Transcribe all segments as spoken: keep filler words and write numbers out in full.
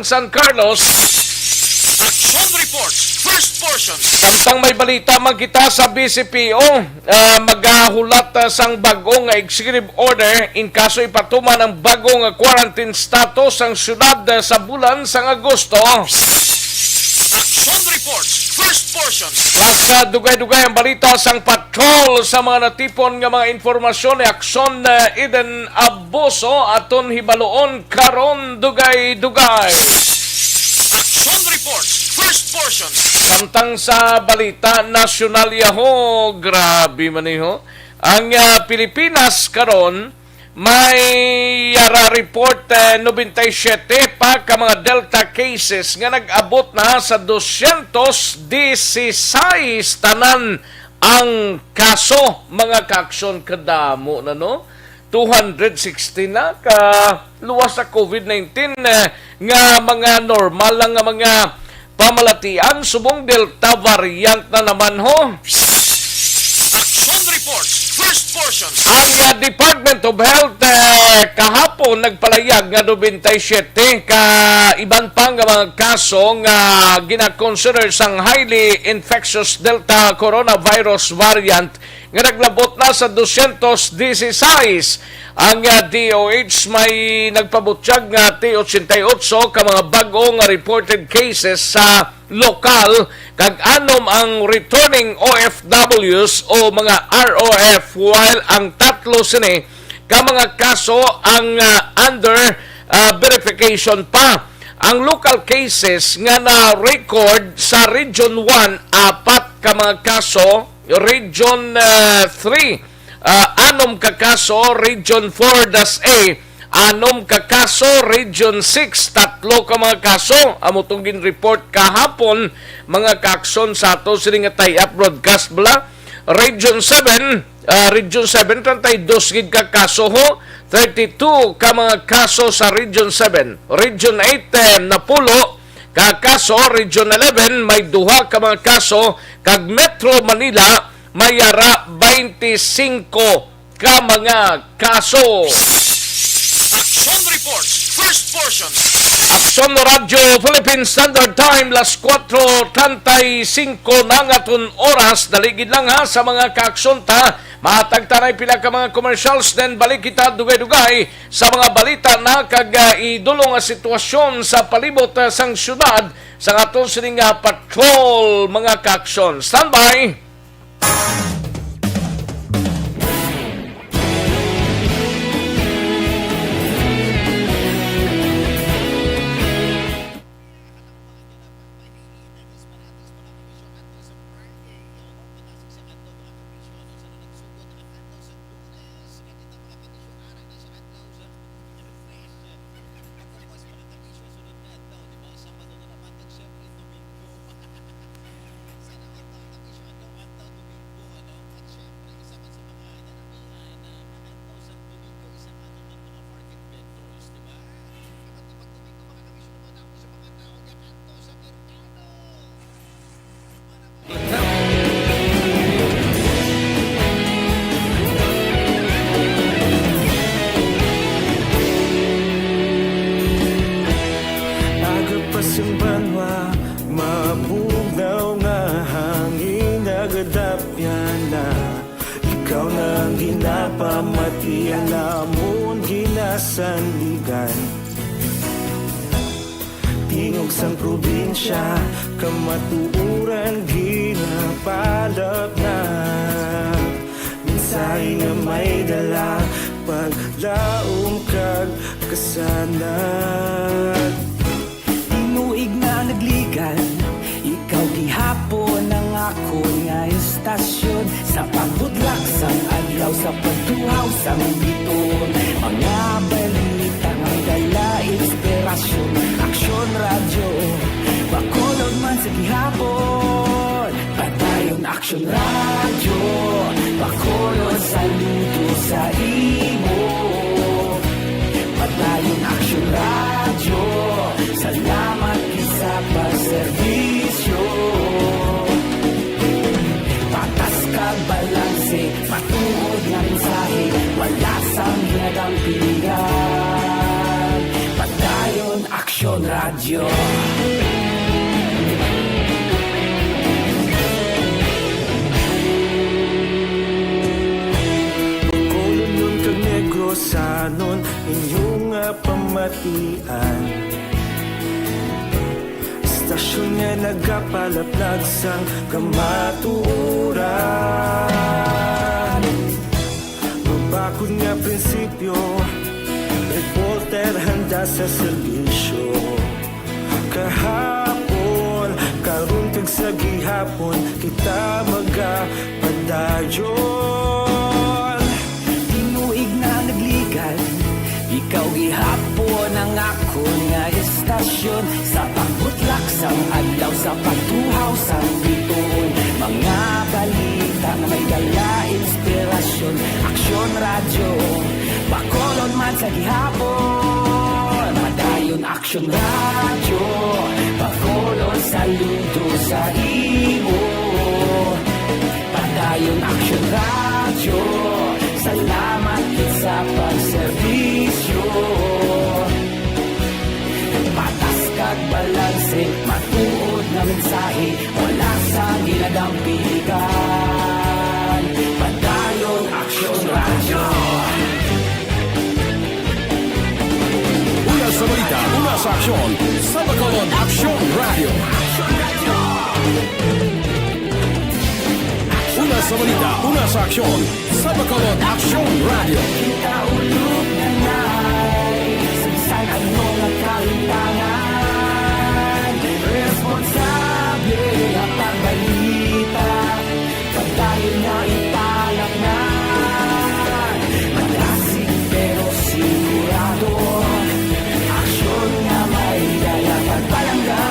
San Carlos. Action Reports, first portion. Samtang may balita man kita sa B C P O, ah, magahulat, ah, sang bag-o nga executive order in kaso ipatuman ang bag-o nga quarantine status sang syudad, ah, sa bulan sang Agosto. Action Reports, first portion. Mas, ah, dugay-dugay ang balita sang patrol sa mga natipon nga mga informasyon ni Action, ah, Eden Abuso aton hibaluon karon dugay-dugay. Action Reports, first portion. Samtang sa balita nasyonal, yaho, grabe man, eh, ho. Ang, ah, Pilipinas karon may yara report, eh, nobenta y siyete pa ka mga Delta cases nga nag-abot na sa dosyentos disisais tanan ang kaso, mga kaaksyon. Kadamo na, no? Two hundred sixty na ka luwas sa COVID nineteen, eh, nga mga normal lang nga mga pamalatian subong Delta variant na naman, ho. Action Reports, first portion. Ang, ah, Department of Health, eh, kahapon nagpalayag nga nobenta y siyete ka iban pa nga mga kaso nga gina-consider sang highly infectious Delta coronavirus variant nga naglabot na sa dosyentos disisais. Ang, ah, D O H may nagpabutyag nga ti ochenta y otso ka mga bag-o nga reported cases sa lokal, kag anom ang returning O F Ws o mga R O F, while ang tatlo sini ka mga kaso ang, ah, under, ah, verification pa. Ang local cases nga na-record sa Region one, apat ka mga kaso, Region, ah, three, ah, anom ka kaso, Region four das A, anom ka kaso, Region six, tatlo ka mga kaso. Amo tong gin-report kahapon, mga kaaksyon, sa ato sini nga tie-up broadcast bala. Region seven, ah, Region seven, treinta y dos gid ka kaso, ho. Thirty-two ka mga kaso sa Region seven. Region eight, eh, napulo ka kaso. Region eleven, may duha ka mga kaso. Kag Metro Manila, may yara twenty-five ka mga kaso. Action Reports, first portion. Action Radyo Philippine Standard Time, las kuwatro treinta y cinco na nga aton oras. Dali gid lang, ha, sa mga kaaksyon ta. Mahatag ta na pila ka mga commercials, then balik kita dugay-dugay sa mga balita na kag, ah, idulong nga sitwasyon sa palibot, ah, sang syudad sa aton sini nga patrol, mga kaaksyon. Standby! Aga pa sing banwa, mabugnaw nga hangin nagadapyan na. Ikaw na ang ginapamatian, amon ginasandigan. Tingog sang probinsya, kamatuoran ginapalapnat. Mensahe nga may dala, paglaom kag kasanag. Tinuig na nagligan, ikaw gihapon ang akon nga istasyon. Sa pagbudlak sang adlaw, sa pagtuhaw sang biton, mga balita nga dala inspirasyon. Aksyon Radyo, Bacolod man sa gihapon. Padayon Aksyon Radyo, Bacolod, saludo sa imo. Padayon Aksyon Radyo, salamat gid sa pagserbisyo. Patas kag balanse, matuod nga mensahe, wala sang ginadampigan. Padayon Aksyon Radyo. Yo. Bacolodnon kag Negrosanon, inyo nga pamatian. Istasyon nga nagapalaplag sang kamatuoran. Mabakod nga prinsipyo, reporter handa sa serbisyo. Kahapon, karon kag sa gihapon, kita magapadayon. Tinuig na nagligan, ikaw gihapon ang akon nga istasyon. Sa pagbutlak sang adlaw, sa pagtuhaw sang bituon, mga balita nga may dala inspirasyon. Aksyon Radyo, Bacolod man sa gihapon. Padayon Aksyon Radyo, Bacolod saludo sa imo. Padayon Aksyon Radyo, salamat gid sa pagserbisyo. Patas kag balanse, matuod nga mensahe, wala sang ginadampigan. Padayon Aksyon Radyo. Una sa balita, una sa aksyon, sa Bacolod Aksyon Radyo. Una sa balita, una sa aksyon, sa Bacolod Aksyon Radyo. Kita ulog na nai, sa bisan ano nga kalimtangan, responsable nga pagbalita. Padayon nga ipalaknay, madasig pero sigurado. Aksyon nga may dala pagpalangga.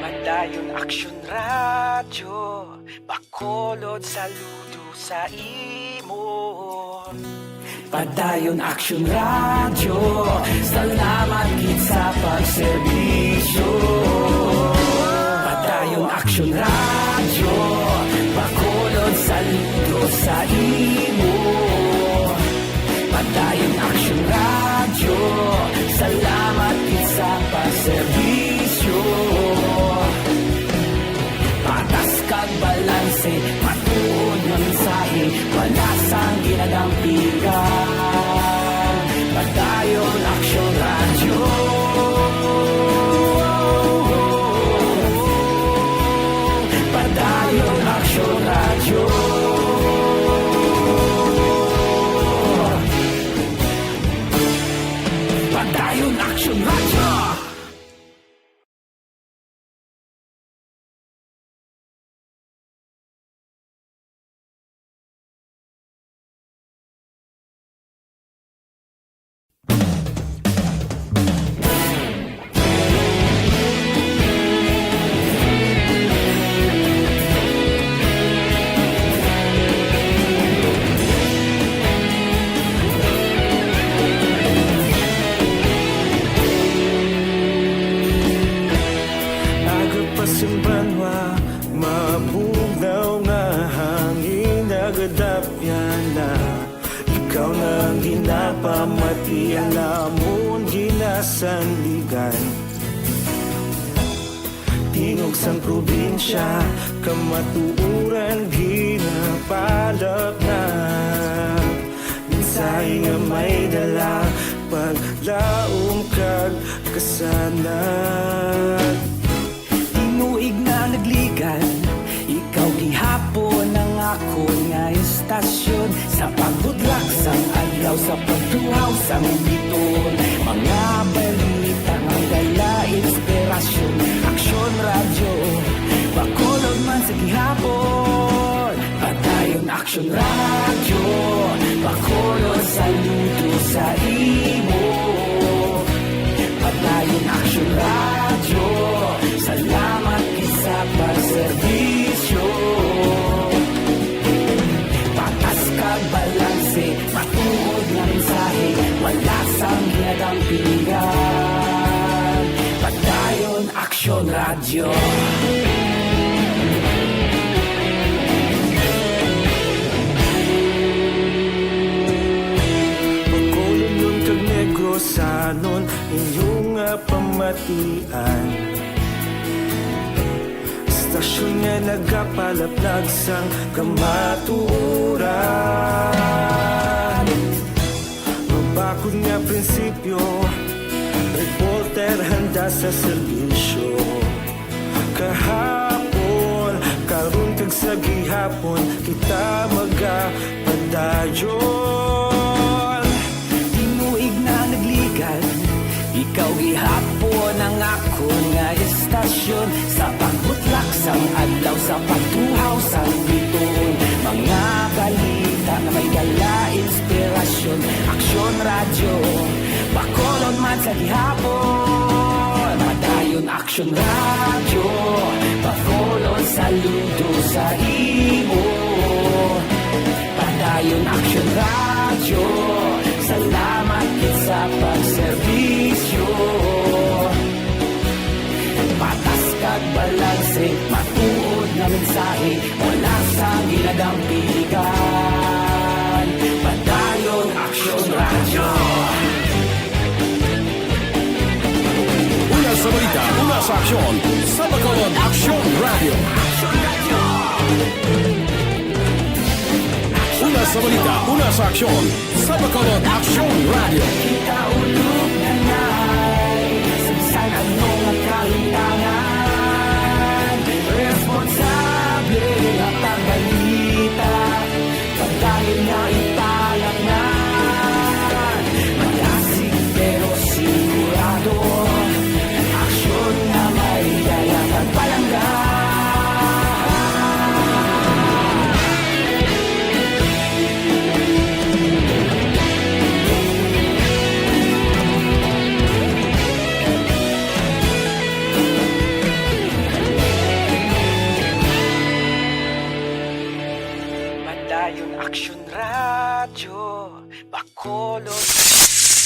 Padayon Aksyon Radyo, Bacolod saludo sa imo. Padayon Aksyon Radyo, salamat gid sa pagserbisyo. Padayon Aksyon Radyo, Bacolod saludo sa imo. Padayon Aksyon Radyo, salamat gid sa pagserbisyo. Patas kag balanse, matuod nga mensahe, wala sang ginadampigan. Padayon Aksyon Radyo. Padayon Aksyon Radyo. Padayon Aksyon Radyo. Nagapasimbanwa, mabugnaw nga hangin, nagadapyan na. Ikaw na ang ginapamati, ang amon ginasandigan. Tingog sang probinsya, kamatuoran ginapalaknag. Mensahe nga may dala, paglaom kag kasanag. Tinuig na nagligan, ikaw gihapon ang akon nga istasyon. Sa pagbudlak sang adlaw, sa pagtuhaw sang bituon, mga balita nga dala inspirasyon. Aksyon Radyo, Bacolod man sa gihapon. Padayon Aksyon Radyo, Bacolod saludo sa imo. Padayon Aksyon Radyo, salamat gid sa pagserbisyo. Patas kag balanse, matuod nga mensahe, wala sang ginagawa. Pilihan, Padayon Aksyon Radyo. Bacolodnon kag Negrosanon, inyo nga pamatian. Estasyon nga nagapalaplag sang kamatuoran. Mabakod nga prinsipyo, reporter handa sa serbisyo. Kahapon, karon kag sa gihapon, kita magapadayon. Tinuig na nagligal, ikaw gihapon ang akon nga estasyon. Sa pagbutlak sang adlaw, sa pagtuhaw sang bituon, mga balita nga may dala inspirasyon. Aksyon Radyo, Bacolod man sa gihapon. Padayon Aksyon Radyo, Bacolod, saludo sa imo. Padayon Aksyon Radyo, salamat gid sa pagserbisyo. Patas kag balanse, matuod nga mensahe, wala sa ginadampigan. Padayon Aksyon Radyo. Una sa balita, una sa aksyon, sa Bacolod Aksyon Radyo. Una sa balita, una sa aksyon, sa Bacolod Aksyon Radyo. Kita ulog na nay, sa bisan ano nga kahitangan, responsable nga pagbalita. Pagdahil nga ipalatnan, malasig pero sigurado, aksyon nga may dala kag palangga. Padayon Aksyon Radyo, Bacolod.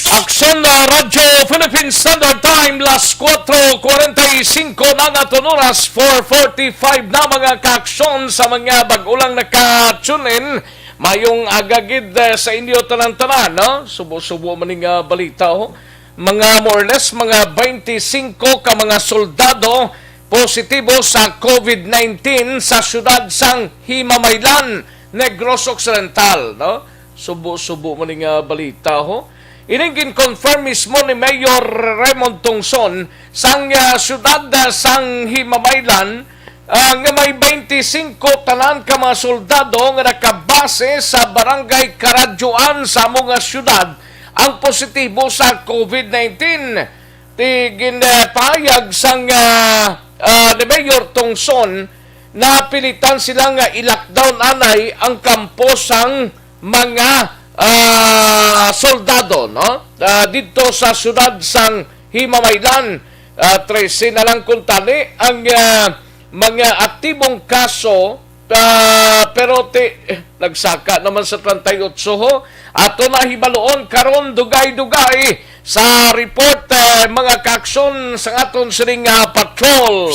Aksyon na Radyo Philippine Standard Time, las kuwatro kuwarenta y singko na naton oras, four forty-five na, mga kaaksyon, sa mga bag-o lang naka-tune in. Mayong aga gid, eh, sa inyo tanan-tanan, no? Subo-subo man ning, ah, balita, oh. Mga more or less, mga twenty-five ka mga soldado positibo sa covid nineteen sa siyudad sang Himamaylan, Negros Occidental, no? Subo-subo man ning, ah, balita, ho. Ining gin-confirm mismo ni Mayor Raymond Tongson sang, ah, siyudad, ah, sang Himamaylan, ah, nga may twenty-five tanan ka mga soldado nga nakabase sa Barangay Karadyoan sa amo nga siyudad ang positibo sa covid nineteen. Ti ginpahayag sang, ah, ah, ni Mayor Tongson, napilitan sila nga i-lockdown anay ang kampo sang mga, ah, soldado, no? Ah, didto sa siyudad sang Himamaylan, ah, trese na lang kuntani ang, ah, mga aktibong kaso, ah, pero ti-, nagsaka naman sa treinta y ocho, ho. Ato na hibaluon karon dugay-dugay sa report, eh, mga kaaksyon, sa aton sining, ah, patrol.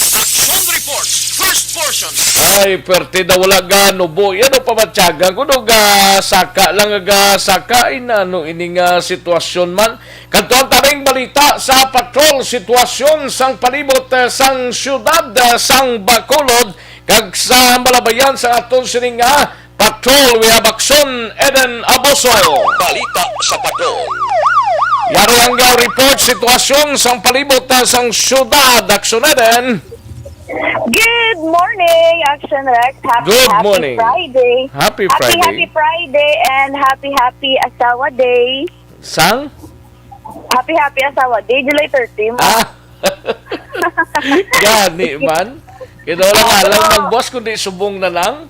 Action Report, first portion. Ay, perte daw wala ga nubo. Yan o pamatyaga. Kuno ga saka lang ga saka. Ay, nano ini nga sitwasyon man. Kadto ang tabing balita sa patrol, sitwasyon sang palibot, eh, sang siyudad, eh, sang Bacolod, kag sa malabayan sa aton sining nga patrol. We have Action Eden Aboso. Balita sa patrol. Yari ang, ah, report, sitwasyon sang palibot, ah, sang siyudad. Action Eden. Good morning, Action Rex. Happy, Good happy morning. Friday. Happy Happy, Friday. Happy Friday and happy, happy Asawa Day. Sang? Happy, happy Asawa Day, July thirty mo. Ah. Gani man. Kaya wala nga lang, Oo. Mag-boss, kundi subong na lang.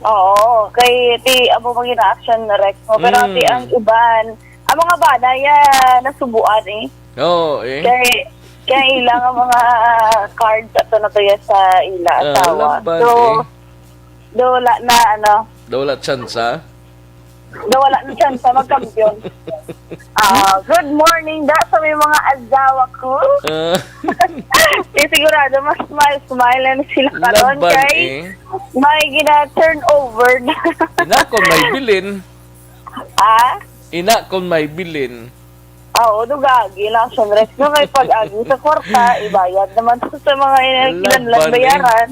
Oo, kay ti amo mga ina-action na Rex mo. Pero Mm. ti ang iban, ang mga bana, ya, nasubuan eh. Oo, eh. Kay, kay ilang ang mga cards ato na to ya sa ila Ah, asawa. Laban, So, eh. do wala na, ano. Do wala tsansa? Do wala na tsansa magkampiyon. Ah, good morning da sa may mga asawa ko. Ah, Di sigurado mas smile-smile na sila karon laban kay eh. May gina-turnover na. Ina kon may bilin. Ah? Ina kon may bilin. Oo, dugagi lang siya. Rest no kay pag-agi sa kwarta, ibayad naman sa, sa mga kinahanglan laban eh. Bayaran.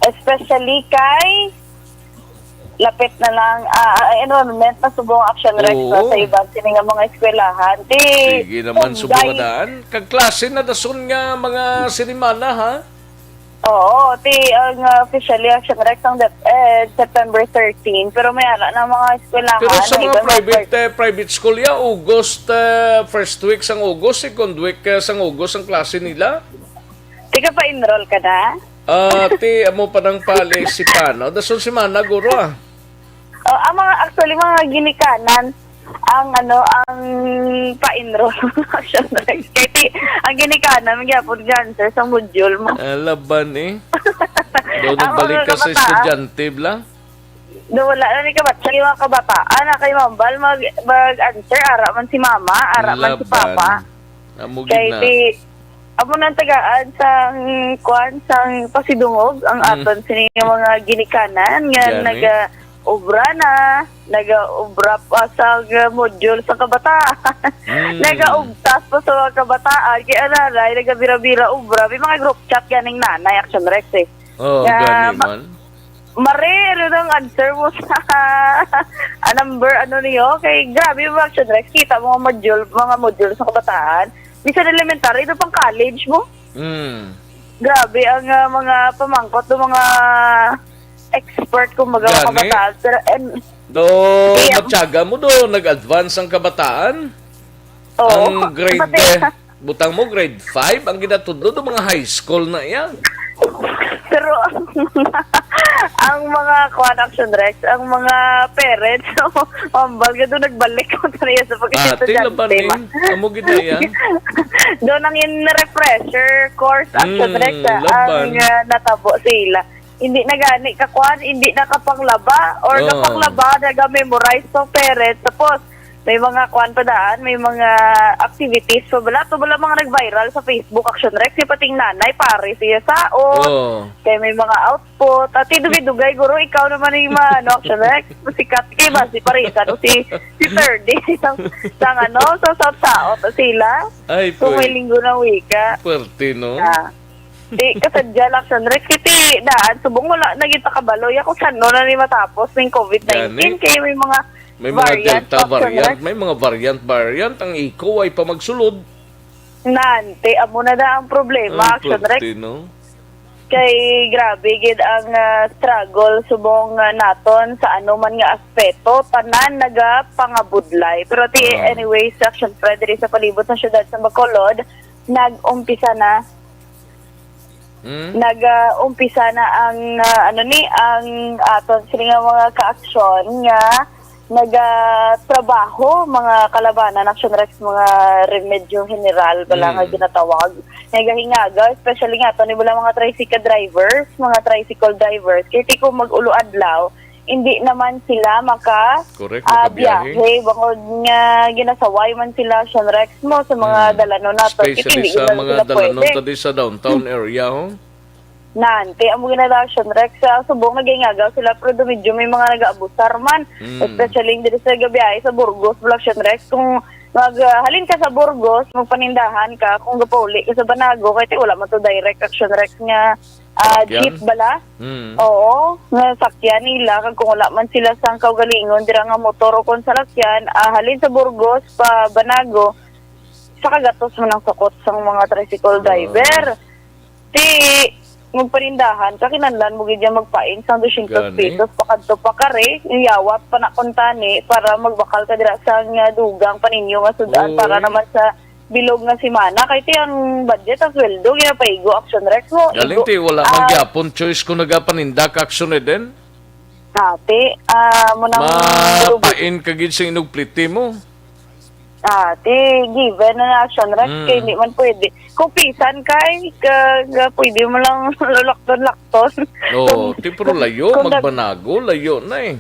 Especially kay lapit na lang, ah, ah, enrollment na subong Action Rex Oo. Sa iban sini nga mga eskwelahan. Ti, sige naman, subong daan. Kag klase na dason nga mga sinimana, ha? Oo, ti, ang, ah, officially Action Rex ang DepEd, September thirteen. Pero may ara na mga eskwelahan. Pero sa mga private, eh, private school, ya, August, eh, first week sang August, second week, eh, sang August ang klase nila? Ti, ka pa-enroll ka na? Ah, ti, amo pa nang pali si Pano. Dason si Mana, guro, ah. Oh, ang mga, actually, mga ginikanan, ang, ano, ang pa-enroll. Siyempre, kay ti, ang ginikanan, may gyapon answer sa module mo. Ah, laban, eh. Daw ang nagbalik mga ka sa kabataan. Estudyante, bla? Do, wala na ni kabat-, sa mga kabataan, na kay Mambal, mag, mag-answer, ara man si mama, ara man si papa. Laban. Amo gid. Kay na. Ti, amo nang tagaan sang, kuan, sang pasidungog ang Mm. aton sini nga mga ginikanan nga gani. Naga-obra na, naga-obra pa sa, uh, module sa kabataan. Mm. Nagaugtas pa sa mga kabataan. Kay ananay, nagabira-bira obra. May mga group chat ganing nanay, Action Rex, eh. Oh, nga gani ma-, man. Mare, ano nang answer mo sa, ah, number, ano niyo? Kay grabe yung Action Rex. Kita mo mga module, mga module sa kabataan. Bisan elementary, ito pang college mo. Mm. Grabe ang, ah, mga pamangkot ng mga expert, kumbaga, mga kabataan. Pero, and, do, kaya, matyaga mo do, nag-advance ang kabataan. Oo. Ang grade, pati, eh, butang mo, grade five, ang ginatudlo do mga high school na iya. Pero ang, ang mga kuan, Action Rex, ang mga parents, Mambal, nga doon nagbalik ko talaga sa pagkita. Ah, ti, laban, eh. Amo gid na yan. Doon ang in refresher course, Action Rex, ah, ang, ah, natabo sila. Hindi na gani ka kuan, hindi na kapanglaba, or kapanglaba, naga-memorize tong parents. Tapos, may mga kuan pa daan, may mga activities pa bala. Ito bala mga nag-viral sa Facebook, Action Rex, yung pating nanay, pare siya sa, o, kay may mga outfit. Ati, dugay-dugay, guro, ikaw naman yung mga, ano, Action Rex, sikat kay ba, si Parisan, o si, si Thirdy, sang, sang, ano, sa South South, sila. Ay, kung may linggo ng wika. Puwerte, no? Ah. Di, kasadya lang, Action Rex. Kiti, daan, subong wala na kita kabalo. Ya, kung saan, no, na ni matapos ng covid nineteen. Gani? Kaya may mga, may mga variant, Delta variant, may mga variant, variant. Ang iko, ay pa magsulod. Nante, amo na na ang problema, Action Rex. Ay, puwerte, no? Kay grabe gid ang, ah, struggle subong, ah, naton sa ano man nga aspeto, tanan nagapangabudlay. Pero ti, anyway, sa Action Fred diri sa palibot sa siyudad sa Bacolod, nag-umpisa na. Hmm? Nag, ah, umpisa na ang, ah, ano ni, ang aton sini nga mga kaaksyon nga nagatrabaho, mga kalabanan, Action Rex, mga remedyo general bala nga ginatawag. Nagahingaga, especially nga ato ni bala mga tricycle drivers, mga tricycle drivers. Kay ti kung mag-ulo adlaw, hindi naman sila maka, ah, makabiyahe. Bangod nga ginasaway man sila, Action Rex, mo sa mga dalanon nato. Especially sa mga dalanon ta di sa downtown area, ho? Nan, kay amo gina, Action Rex, sa subong nagaingagaw sila, pero do medyo may mga nagaabusar man. Mm. Especially diri sa gabiyahe sa Burgos, bala, Action Rex, kung mag, ah, halin ka sa Burgos, magpanindahan ka, kung gapauli ka sa Banago, kay ti wala man to direct, Action Rex, nga, ah, jeep bala. Mm. Oo, nga sakyan nila, kag kung wala man sila sang kaugalingon dira nga motor o kon salakyan, ah, halin sa Burgos pa Banago, sa kagatos man ang sukot sang mga tricycle driver. Ti, magpanindahan ka, kinahanglan mo gid yan magpain sang dosyentos pesos pakadto pakari, iyawat pa na kuntani para magbakal ka dira sa nga dugang paninyo nga sud-an para naman sa bilog nga semana. Kay ti ang budget, ang sweldo, ginapaigo, Action Rex mo. Galing igo, ti, wala man gyapon choice kung nagapaninda ka, Action Eden. Ate, ah, mo nang mapain ka gid sa inugpliti mo. Ah, ti, given na na, Action Rex, kay hindi man pwede. Kung pisan kay, ka, ka, pwede mo lang lulakton-lakton. Oo, ti, pero layo, kung dag- magbanago, layo na eh.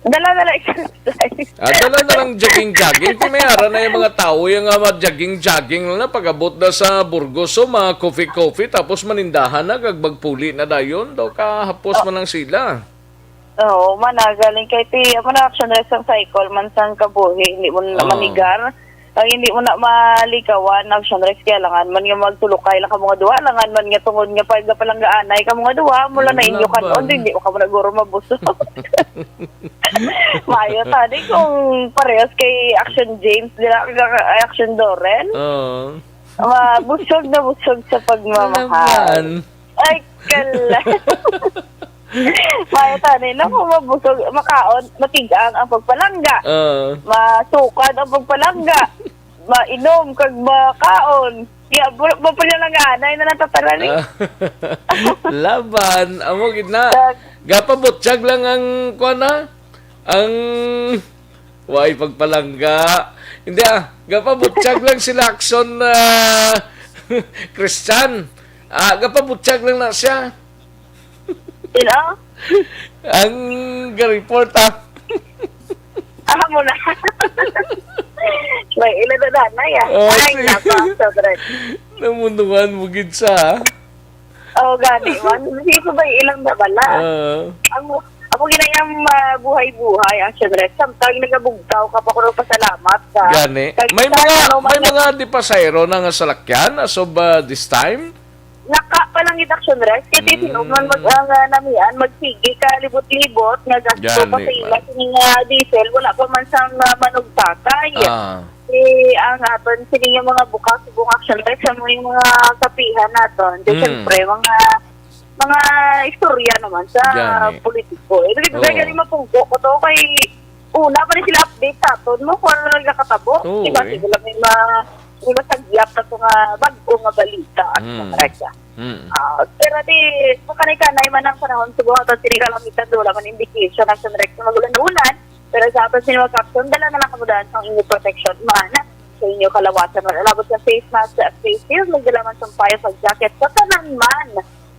Dala na lang exercise. Ah, dala na lang jogging-jogging. Kung may ara na yung mga tao yung nga mag-jogging-jogging lang na pag-abot na sa Burgos, so mga coffee-coffee, tapos manindahan na, kag magpuli na dayon, daw kahapos Oh. man ang sila. Oo, man na, galing kay ti, amo na, Action Rest ang cycle man sang kabuhi, hindi mo na Oo. manigar. Ang hindi mo na malikawan, Action Rest, kaya langan man nga magtulukay lang ka mga duha, langan man nga tungod nga pag palanggaanay ka mga duha, mula na Ano inyo ba? kanon, hindi mo ka mo naguro mabusog. Mayo tani kung parehas kay Action James, dira ka Action Doren. Oo. Mabusog na busog sa pagmamahal. Naman. Ay, kala. Mayo tani, no? Kung mabusog, makaon, matigang ang pagpalangga. Oo. Masukad ang pagpalangga. Mainom kag makaon. Kaya, bu-, bu-, pala lang nga, anay na natataran eh. Ah. Laban. Amo gid na. Kag Gapabutyag lang ang, kuwan na, ang, way pagpalangga. Hindi ah, gapabutyag lang sila Action, ah, Christian. Ah, gapabutyag lang na siya. Sino? Ang ga-report, ah. Ah, mo na. May ila na danay, ah. Oh, Ay, si nako, sobra. Namunuan mo gid sa, ah. Oh, gani man. Hindi ko ba ilang nabala? Ah. Ang, ang ginayang, ah, buhay-buhay, Action Rest. Samtang nagabugtaw ka pa, kuno pasalamat ka. Gani. Kag May sa mga, ano, may mga mga di pasahero na nga salakyan as of, ah, this time? Naka pa lang yung Action Rest. Kasi Mm. sino man mag, ang, ah, namian, magsige ka, libot-libot, nga gasto Gani pa sa ila, man. Sini nga diesel, wala pa man sang, ah, manugtakay. Ah. Si, ang aton, sini yung mga bukas, bukas Action Rest, sa mga, mga kapihan naton. Di, Mm. siyempre, mga, mga istorya naman sa Gani. politiko. Eh, dili ba Oo. gani mapungko ko to? Kay, una pa rin sila update sa aton, no? Kung ano lang nakatabo. Oo, Diba, eh. sige lang may ma-, may masagyap na to nga bag-o nga balita at Mm. mga rasa. Mm. Ah, pero di, makanay-kanay man ang panahon, siguro ato, sini kalamitan, wala man indication na sa direct na mag-ulan-ulan. Pero sa aton sini mga Action, dala na lang kamo daan sa inyo protection, man. Sa inyo kalawasan, man. Alabot sa face mask, sa face shield, magdala man sa payo, sa jacket, sa tanan man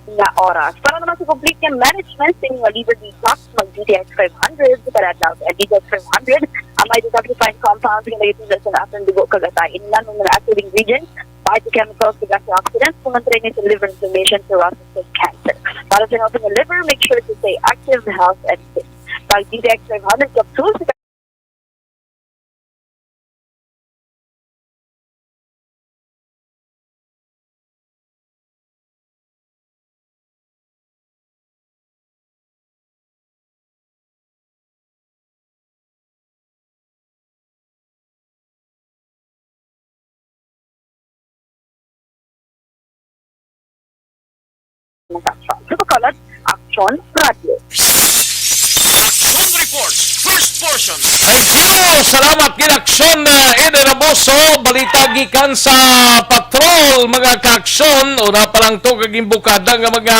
nga oras. Para naman sa complete nga management sa inyo liver detox, mag-D T X five hundred, sa kada adlaw sa D T X five hundred, ang may detoxifying compounds nga nagitulad sa aton dugo kag atay. Ingon man ang mga active ingredients, phytochemicals, kag antioxidants, mga training sa liver inflammation, cirrhosis, and cancer. Para sa inyo liver, make sure to stay active, health, and fit. Pag D T X five hundred capsules, Sa Bacolod, Action Radio. Action Report, first portion. Thank you. Salamat gid, Action, uh, Eden Raboso. Balita gikan sa patrol, mga ka-action. Una pa lang to, kag imbukada nga mga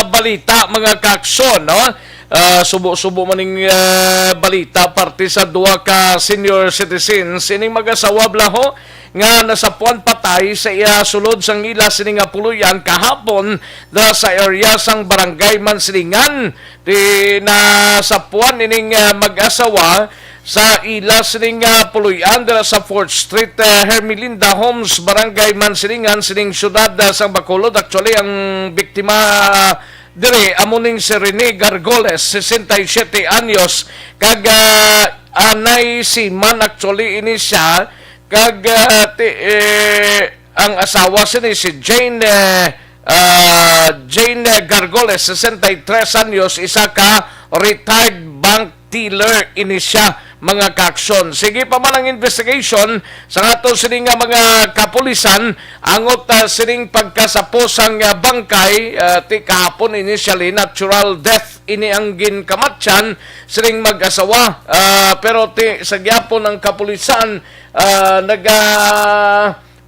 balita, mga ka-action, no? Ah, subo-subo man ning, ah, balita parte sa duha ka senior citizens ining mag-asawa, bala ho, nga nasapuan patay sa iya sulod sang ila sini nga puloy-an kahapon dira sa area sang Barangay Mansilingan. Di nasapuan ining, ah, mag-asawa sa ila sini nga puloy-an dira sa Fourth Street, ah, Hermelinda Homes, Barangay Mansilingan, sining siyudad, ah, sang Bacolod. Actually, ang biktima, ah, diri amo ning si Rene Gargoles, sesenta y siete anyos, kag, ah, anay seaman actually ini siya, kag, ah, ti-, eh, ang asawa sini si Jane, eh, ah, Jane Gargoles, sesenta y tres anyos, isa ka retired bank teller ini siya, mga ka-action. Sige pa man ang investigation sa ato sini nga mga kapulisan, angot, ah, sining pagkasapo sang, ah, bangkay, ah, ti kahapon, initially natural death ini ang ginkamatyan sining mag-asawa. Ah, pero ti sa gyapon ang kapulisan, ah, naga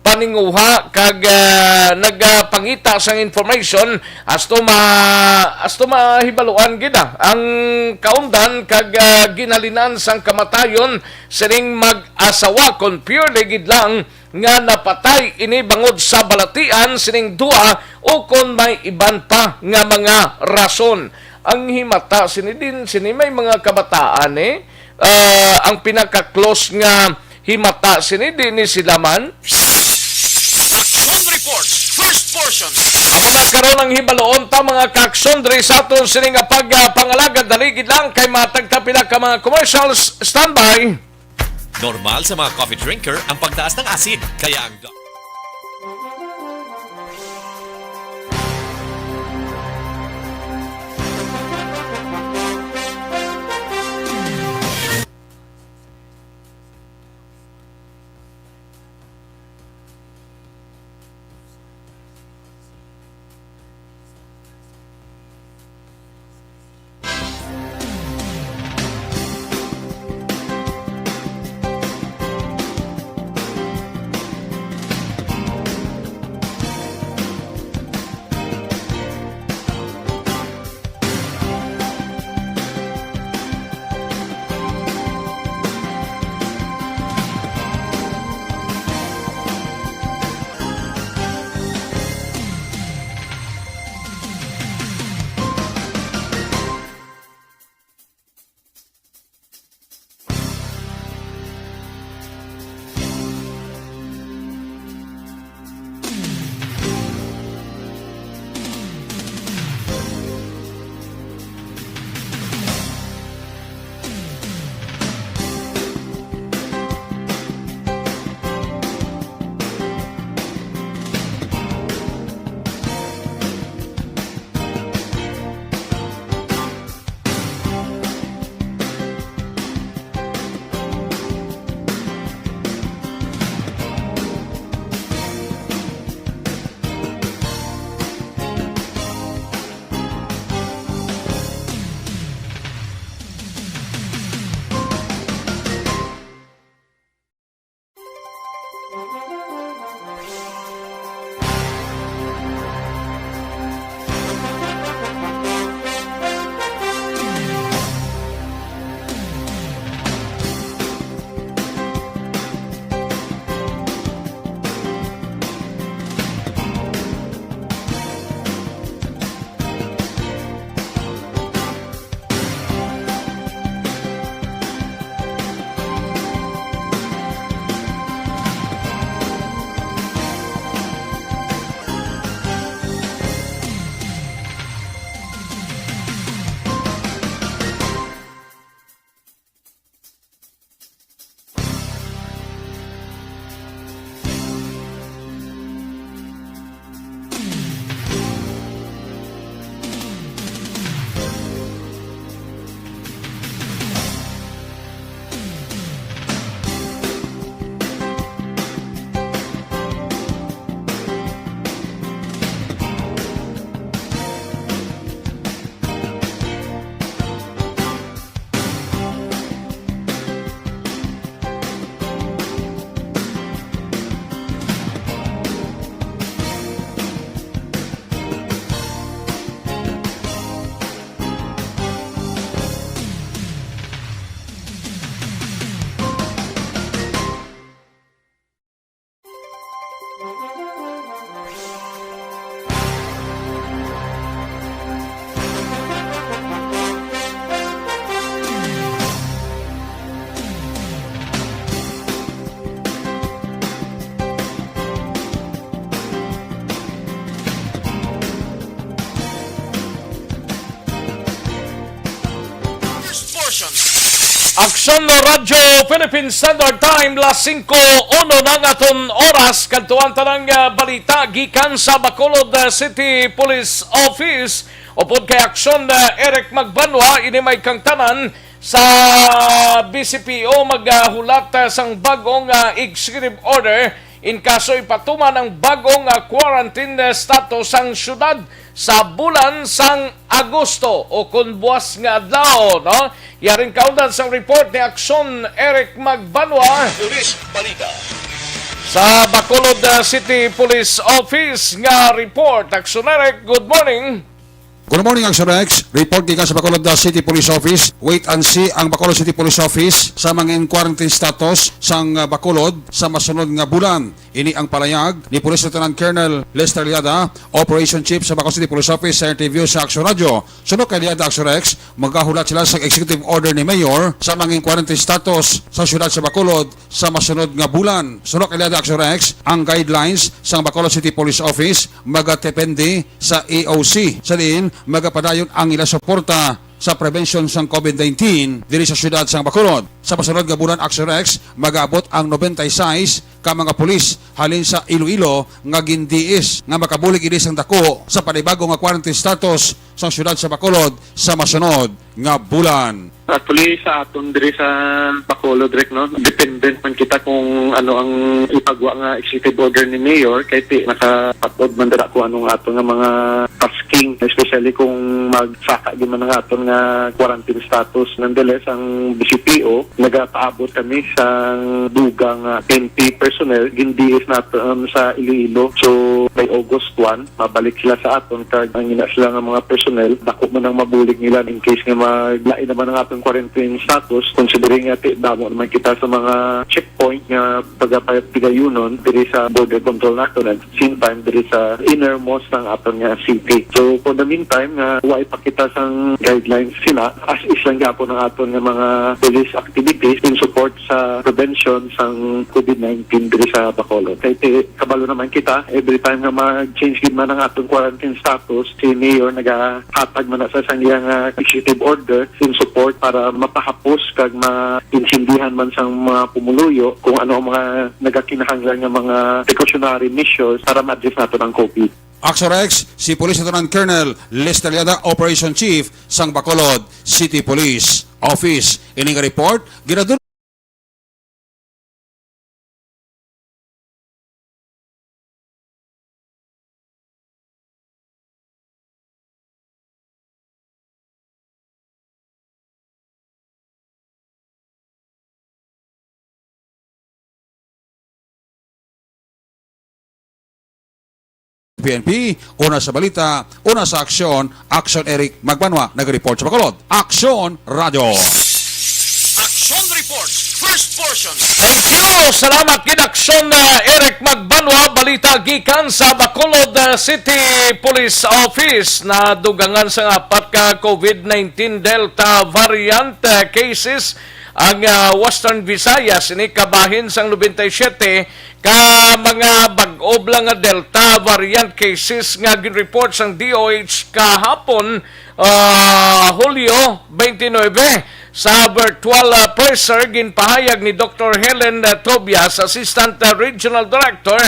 paninguha kag, ah, nagapangita sang information asto ma-, asto mahibaluan gid, ah, ang kaundan kag, ah, ginhalinan sang kamatayon sining mag-asawa, kon purely gid lang nga napatay ini bangod sa balatian sining duha o kon may iban pa nga mga rason. Ang himata sini din, sini may mga kabataan, eh. Ah, ang pinaka-close nga himata sini, di ni sila man. Action Report, first portion. Amo na karon ang hibaloon ta, mga ka-action, diri sa aton sini nga pag, ah, pangalagad. Daligid lang kay matagta pila ka mga commercials. Standby. Normal sa mga coffee drinker ang pagtaas ng asid, kaya ang doc- First portion. Aksyon Radyo Philippine Standard Time, las singko uno na ang aton oras. Kadtuan tanang, ah, balita gikan sa Bacolod, ah, City Police Office. Upod kay Aksyon, ah, Eric Magbanwa, ini may kangtanan sa B C P O maghulat, ah, sang bag-ong, ah, executive order in kaso ipatuman ang bag-ong, ah, quarantine, ah, status sang syudad sa bulan sang Agosto o kon buwas nga adlaw, no? Yaring kaundan sang report ni Aksyon Eric Magbanwa. Police Balita. Sa Bacolod, ah, City Police Office nga report. Aksyon Eric, good morning. Good morning, Action Rex. Report gikan sa Bacolod, uh, City Police Office. Wait and see ang Bacolod City Police Office sa mga in quarantine status sang, uh, Bacolod sa masunod nga bulan. Ini ang palayag ni Police Lieutenant Colonel Lester Liada, Operation Chief sa Bacolod City Police Office, sa interview sa Action Radio. Suno kay Liada, Action Rex, magahulat sila sa executive order ni Mayor sa mga in quarantine status sa siyudad sa Bacolod sa masunod nga bulan. Suno kay Liada, Action Rex, ang guidelines sang Bacolod City Police Office magadepende sa E O C, sa diin magapadayon ang ila suporta sa prevention sang COVID nineteen diri sa siyudad sang Bacolod. Sa masunod nga bulan, Action Rex, magaabot ang ninety-six ka mga pulis halin sa Iloilo nga gindiis nga makabulig ini sang dako sa panibago nga quarantine status sang siyudad sa Bacolod sa masunod nga bulan. Actually, sa aton diri sa Bacolod, Rick, no, dependent man kita kung ano ang ipagwa nga executive order ni Mayor, kay ti nakapat-od man dira kung ano nga ato nga mga tasking, especially kung magsaka di man ang aton nga quarantine status. Nonetheless, ang B C P O, nagapaabot kami sa dugang, ah, N P personnel, gindiis naton sa Iloilo. So, by August one, mabalik sila sa aton, kag ang ina sila nga mga personnel, dako man ang mabulig nila in case nga maglain naman ang aton quarantine status, considering nga ti-, damo naman kita sa mga checkpoint nga pagapatigayonon diri sa border control naton, and same time diri sa innermost ng aton nga city. So, for the meantime, nga way pa kita sang guidelines sila, as is lang gyapon ang aton nga mga police activities in support sa prevention sang COVID nineteen diri sa Bacolod. Kay ti-, kabalo naman kita, every time nga mag-change gid man ang atong quarantine status, si Mayor nagahatag man na sa sang iyang, ah, executive order in support para mapahapos kag maintindihan man sang mga pumuluyo kung ano ang mga nagakinahanglan nga mga precautionary measures para ma-address nato ang COVID. Action Rex, si Police Lieutenant Colonel Lester Liada, Operation Chief sang Bacolod City Police Office. Ini nga report, ginadul- P N P, una sa balita, una sa aksyon, Action Eric Magbanwa, nag-report sa Bacolod. Action Radio. Action Report, first portion. Thank you. Salamat gid, Action, uh, Eric Magbanwa. Balita gikan sa Bacolod, uh, City Police Office. Nadugangan sa apat ka COVID nineteen Delta variant, uh, cases ang, uh, Western Visayas. Ini kabahin sang nobenta y siyete ka mga bag-o lang nga Delta variant cases nga gin-report sang D O H kahapon, ah, Hulyo twenty-nine. Sa virtual, ah, presser, ginpahayag ni Doktor Helen, ah, Tobias, Assistant, ah, Regional Director,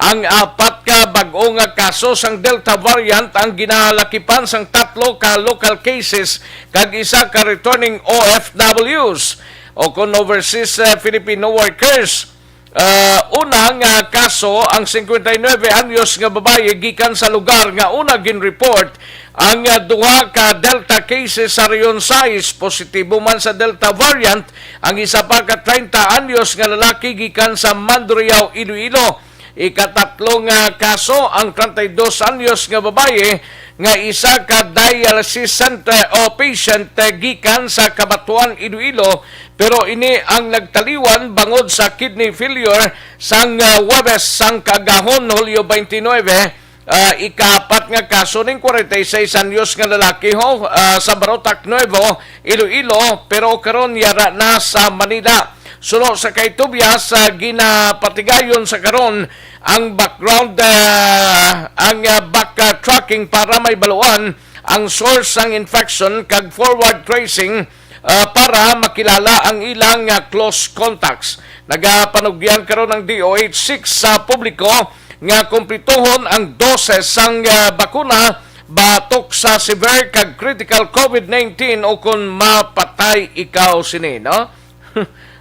ang apat ka bag-o nga kaso sang Delta variant ang ginalakipan sang tatlo ka local cases kag isa ka returning O F Ws o kon overseas, ah, Filipino workers. Ah, una nga kaso, ang cincuenta y nueve anyos nga babayi gikan sa lugar nga una gin-report ang, ah, duha ka Delta cases sa Region sais. Positibo man sa Delta variant ang isa pa ka treinta anyos nga lalaki gikan sa Mandurriao, Iloilo. Ikatatlo nga kaso, ang treinta y dos anyos nga babayi nga isa ka dialysis center o patient gikan sa Cabatuan, Iloilo, pero ini ang nagtaliwan bangod sa kidney failure sang, ah, Huwebes sang kaagahon, Hulyo twenty-nine. Ah, ikaapat nga kaso ning forty-six anyos nga lalaki, ho, ah, sa Barotac Nuevo, Iloilo, pero karon yara na sa Manila. Suno sa kay Tobias, ah, ginapatigayon sa karon ang background, ah, ang, ah, backtracking para mahibaluan ang source sang infection kag forward tracing, ah, para makilala ang ilang, ah, close contacts. Nagapanugyan karon ang D O H six sa publiko nga kumplituhon ang doses sang, ah, bakuna batok sa severe kag critical COVID nineteen o kon mapatay ikaw sini, no?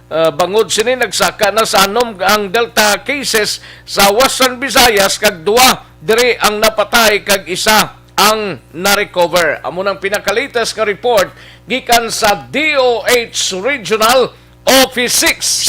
Ah, bangod sini, nagsaka na sa anom ang Delta cases sa Western Visayas, kag duha diri ang napatay kag isa ang na-recover. Amo nang pinakalitas nga report gikan sa D O H Regional Office six.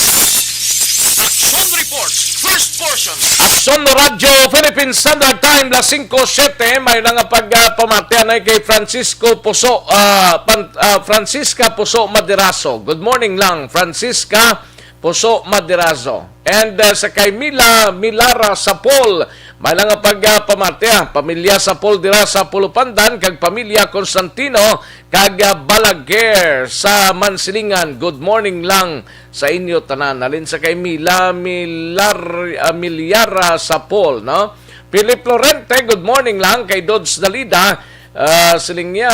Action Report, Sports portion. Aksyon Radyo Philippine Standard Time, las singko siyete. May na nga pagpamatian ay kay Francisco Puso, ah, Pan-, ah, Francisca Puso Maderazo. Good morning lang, Francisca Puso Maderazo. And, ah, sa kay Mila Milara Sapol, may na nga pagpamatian, pamilya Sapol dira sa Pulupandan, kag pamilya Constantino, kag, ah, Balaguer sa Mansilingan. Good morning lang sa inyo tanan. Halin sa kay Mila, Milar, ah, Milyara Sapol, no? Philip Lorente, good morning lang kay Dodge Dalida. Ah, siling niya,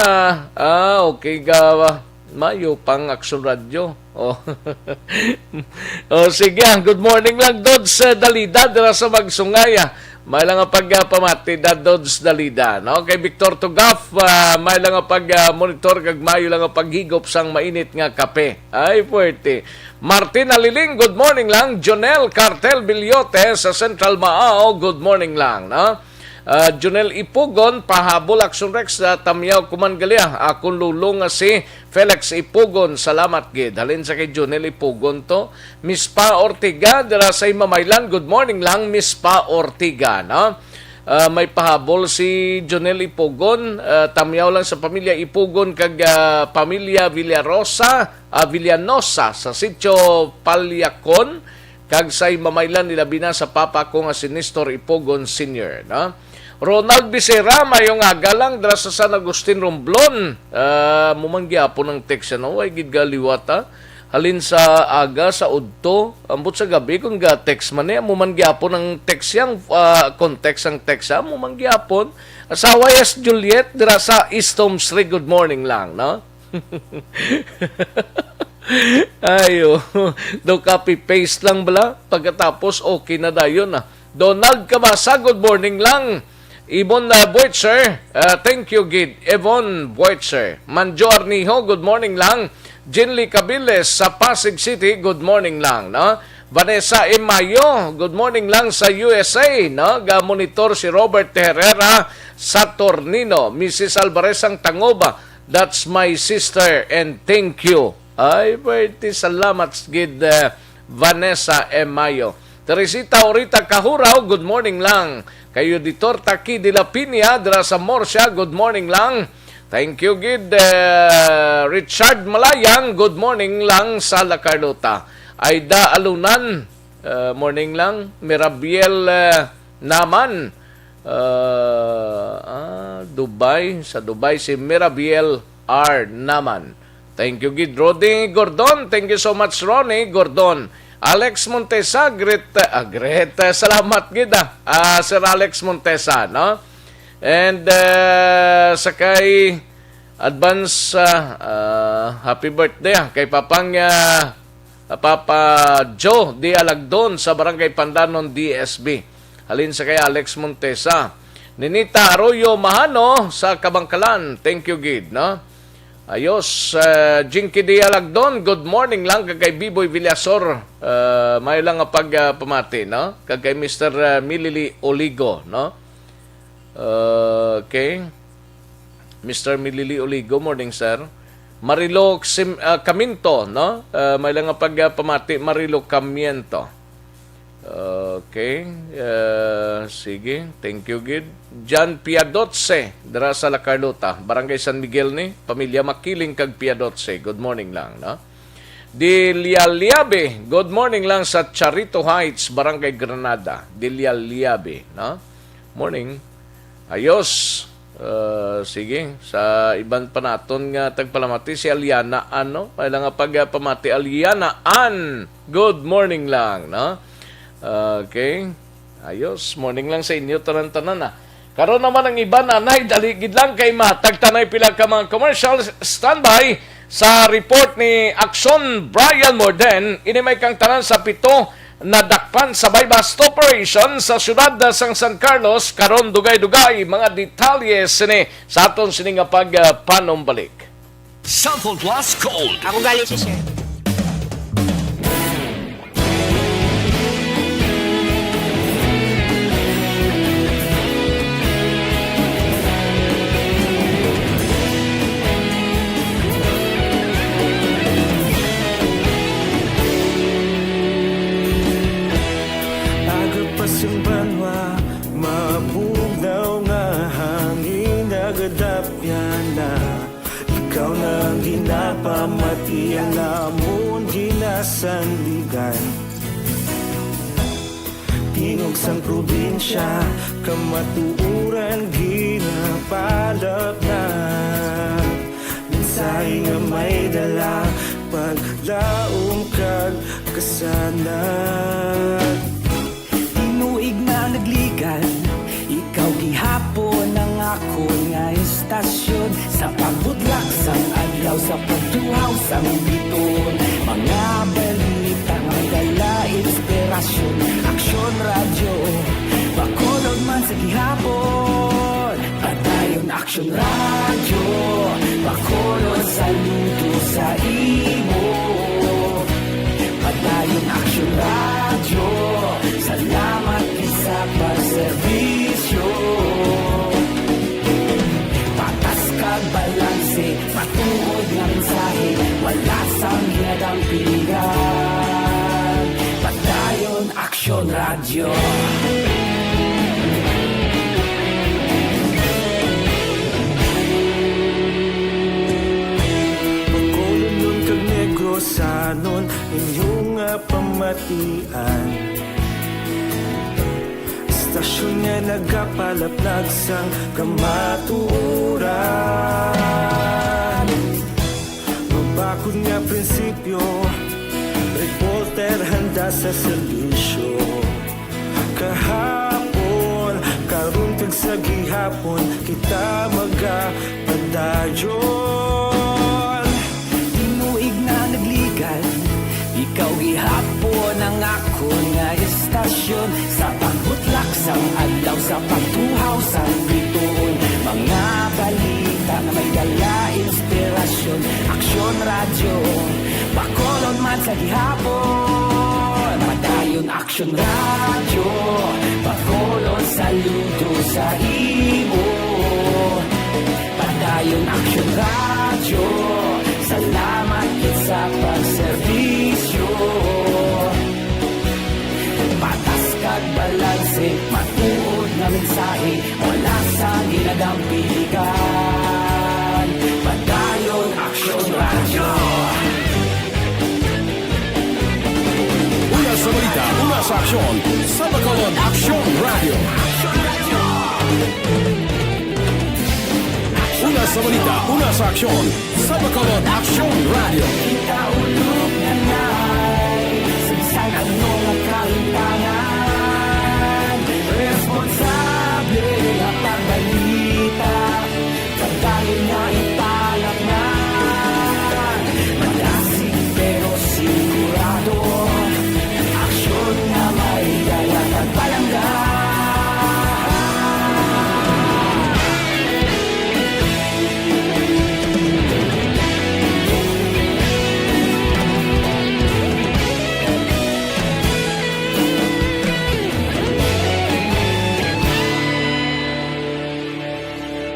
ah, okay ka, mayo pang Aksyon Radyo. Oh. Oh, sige, ah, good morning lang, Dodge, eh, Dalida, dira sa Magsungay, ah. May lang nga pagpamati, da Dodge Dalida, no? Kay Victor Tugaf, ah, may lang nga pag, ah, monitor, kag mayo lang nga paghigop sang mainit nga kape. Ay, puwerte. Martin Aliling, good morning lang. Jonel Cartel Bilyote sa Central Maao, good morning lang, no? Ah, Jonel Ipugon, pahabol, Aksyon Rex, sa Tamyaw Kuman Galia. Akon lolo nga si Felix Ipugon, salamat gid. Halin sa kay Jonel Ipugon to. Miss Pa Ortiga, dira sa Himamaylan, good morning lang, Miss Pa Ortiga, no? Ah, may pahabol si Jonel Ipugon, ah, tamyaw lang sa pamilya Ipugon kag, ah, pamilya Villarosa, ah, Villanosa sa sitio Palyacon, kag sa Himamaylan, ilabi na sa papa ko nga si Nestor Ipugon Senior, no? Ronald Becerra, mayong aga lang, dira sa San Agustin, Romblon. Ah, amo man gyapon ang text, ano? Way gid galiwat, ha? Halin sa aga, sa udto, ambot sa gabi, kung ga-text man niya, amo man gyapon ang text yang, ah, context ang text, ha? Amo man gyapon. Asawa, yes, Juliet, dira sa East Homes Three, good morning lang, no? Ayo, daw copy-paste lang bala. Pagkatapos, okay na dayon, ah. Donald Cabasa, good morning lang. Ibon, uh, Boitzer, uh, thank you gid. Yvonne Boitzer. Manjo Arnijo, good morning lang. Jinly Cabiles sa Pasig City, good morning lang, no? Vanessa Emayo, good morning lang sa U S A, no? Ga-monitor si Robert Herrera Saturnino. Missus Alvarez ang tangoba, that's my sister, and thank you. Ay, pwerte, salamat gid, uh, Vanessa Emayo. Teresita Orita Kahuraw, good morning lang. Kay Auditor Taki de la Piña, dira sa Murcia, good morning lang. Thank you gid, eh, Richard Malayang, good morning lang sa La Carlota. Aida Alunan, eh, morning lang. Mirabiel, eh, Naman, eh, ah, Dubai, sa Dubai si Mirabiel R. Naman. Thank you gid, Rodney Gordon. Thank you so much, Ronnie Gordon. Alex Montesa, great, ah, great, ah, salamat gid, ah, ah, Sir Alex Montesa, no? And, ah, sa kay advance, ah, ah, happy birthday, ah, kay Papang, ah, Papa Joe D. Alagdon sa Barangay Pandanon, D S B. Halin sa kay Alex Montesa. Ninita Arroyo Mahano sa Kabangkalan. Thank you gid, no? Ayos, ah, Jinky Dialagdon, good morning lang kag kay Biboy Villasor. Ah, may lang nga pag, ah, pamati, no? Kag kay Mister, ah, Milili Oligo, no? Okay. Mister Milili Oligo, morning, sir. Marilo Sim-, ah, Caminto, no? Ah, may lang nga pag, ah, pamati, Marilo Camiento. Okay. Ah, sige. Thank you, gid. John Piadotse, dira sa La Carlota, Barangay San Miguel ni, pamilya Makiling kag Piadotse. Good morning lang, no? Dilialiabe, good morning lang sa Charito Heights, Barangay Granada. Dilialiabe, no? Morning. Ayos. Ah, sige, sa iban pa naton nga tagpalamati, si Aliana Ann, no? May lang nga pagpamati, Aliana Ann. Good morning lang, no? Okay. Ayos, morning lang sa inyo tanan-tanan, ah. Karon naman ang iban, anay, dali gid lang kay matagtanay pila ka mga commercials. Standby sa report ni Aksyon Brian Morden. Ini may kang tanan sa pito nadakpan sa buy-bust operation sa siyudad sang San Carlos. Karon, dugay-dugay mga detalye sini sa aton sini nga pagpanumbalik. Cellphone Plus Gold. Ako gali si Sir. Bago Pamati ang amon ginasandigan. Tingog sang probinsya, kamatuoran ginapalapnag. Mensahe nga may dala, paglaom kag kasanag. Tinuig na nagligan, ikaw gihapon ang akon nga istasyon. Sa pagbudlak sang adlaw, sa pagtuhaw sang biton, mga balita nga may dala inspirasyon. Aksyon Radyo, Bacolod man sa gihapon. Padayon Aksyon Radyo, Bacolod, saludo sa imo. Padayon Aksyon Radyo, salamat gid sa pagserbisyo. Patas kag balanse, matuod nga mensahe, wala sang ginadampigan. Padayon Aksyon Radyo. Bacolodnon kag Negrosanon, inyo nga pamatian. Istasyon nga nagapalaplag sang kamatuoran. Mabakod nga prinsipyo, reporter handa sa serbisyo. Kahapon, karon kag sa gihapon, kita magapadayon. Tinuig na nagligan, ikaw gihapon ang akon nga istasyon. Sa pagbutlak sang adlaw, sa pagtuhaw sang bituon, mga balita nga may dala inspirasyon. Aksyon Radyo, Bacolod man sa gihapon. Padayon Aksyon Radyo, Bacolod, saludo sa imo. Padayon Aksyon Radyo, salamat gid sa pagserbisyo. Patas kag balanse, matuod nga mensahe, wala sa ginadampigan. Padayon Aksyon Radyo. Una sa balita, una sa aksyon, sa Bacolod Aksyon Radyo. Una sa balita, una sa aksyon, sa Bacolod Aksyon Radyo. Kita ulog na nay, sa bisan ano nga kahimtangan, responsable nga pagbalita. Padayon nga ipalapngan, madasig pero sigurado. Aksyon nga may dala kag palangga.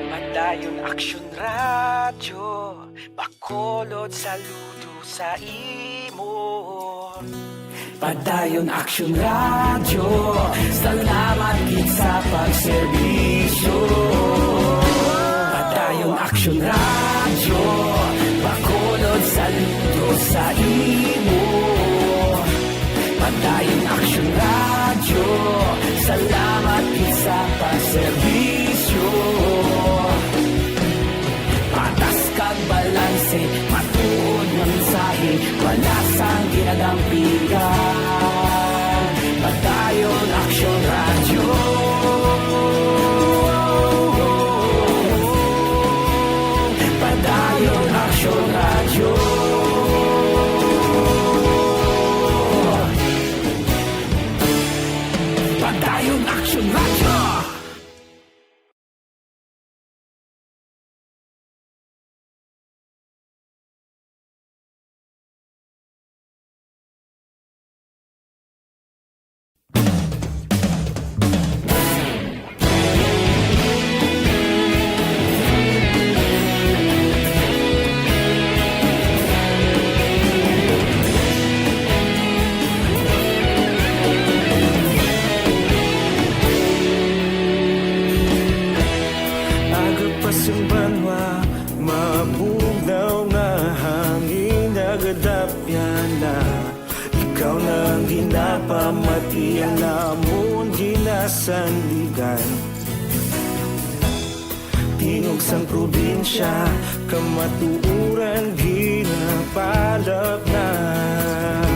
Padayon Aksyon Radyo, Bacolod, saludo sa imo. Padayon Aksyon Radyo, salamat gid sa pagserbisyo. Padayon Aksyon Radyo, Bacolod, saludo sa imo. Padayon Aksyon Radyo, salamat gid sa pagserbisyo. Patas kag balanse, matuod nga mensahe, wala sang ginadampigan. Padayon Aksyon Radyo. Padayon Aksyon Radyo. Padayon Aksyon Radyo. Amon ginasandigan. Tingog sang probinsya, kamatuoran ginapalapnag.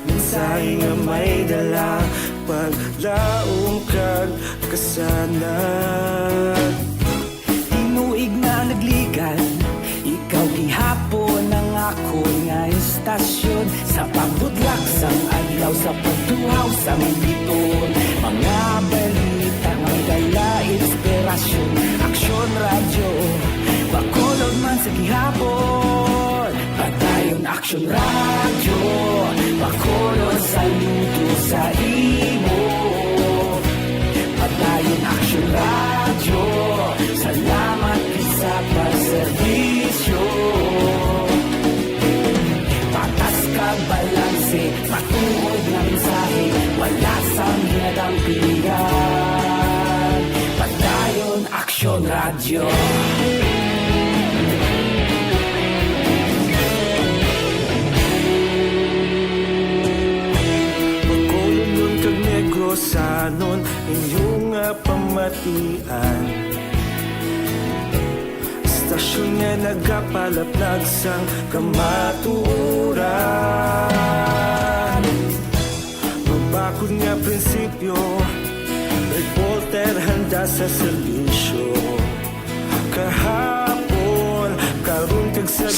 Mensahe nga may dala, paglaom kag kasanag. Tinuig na nagligan, ikaw gihapon ang akon nga istasyon. Sa pagbudlak sang adlaw, sa pagtuhaw sang biton, mga balita nga dala inspirasyon. Aksyon Radyo, Bacolod man sa gihapon. Padayon Aksyon Radyo, Bacolod, saludo sa imo. Padayon Aksyon Radyo, salamat gid sa pagserbisyo. Patas kag balanse, matuod nga mensahe, wala sang ginadampigan. Padayon Aksyon Radyo. Bacolodnon kag Negrosanon, inyo nga pamatian. Istasyon nga nagapalaplag sang kamatuoran. Mabakod nga prinsipyo, reporter handa sa serbisyo. Kahapon, karon kag sa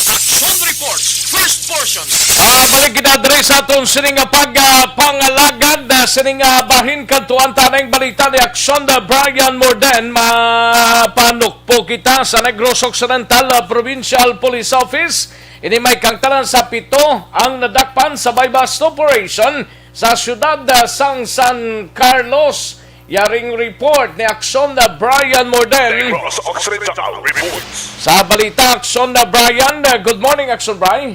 Action Reports, first portion. Ah, balik kita diri sa aton sining nga pag, ah, pangalagad, ah, sining nga bahin. Kadtuan ta na ang balita ni Aksyon, ah, Brian Morden. Mapanukpo kita sa Negros Occidental, ah, Provincial Police Office. Ini may kangtanan sa pito ang nadakpan sa buy-bust operation sa siyudad, ah, sang San Carlos. Yaring report ni Aksyon na Brian Morden. Negros Occidental Reports. Sa balita, Aksyon na Brian. Good morning, Aksyon Brian.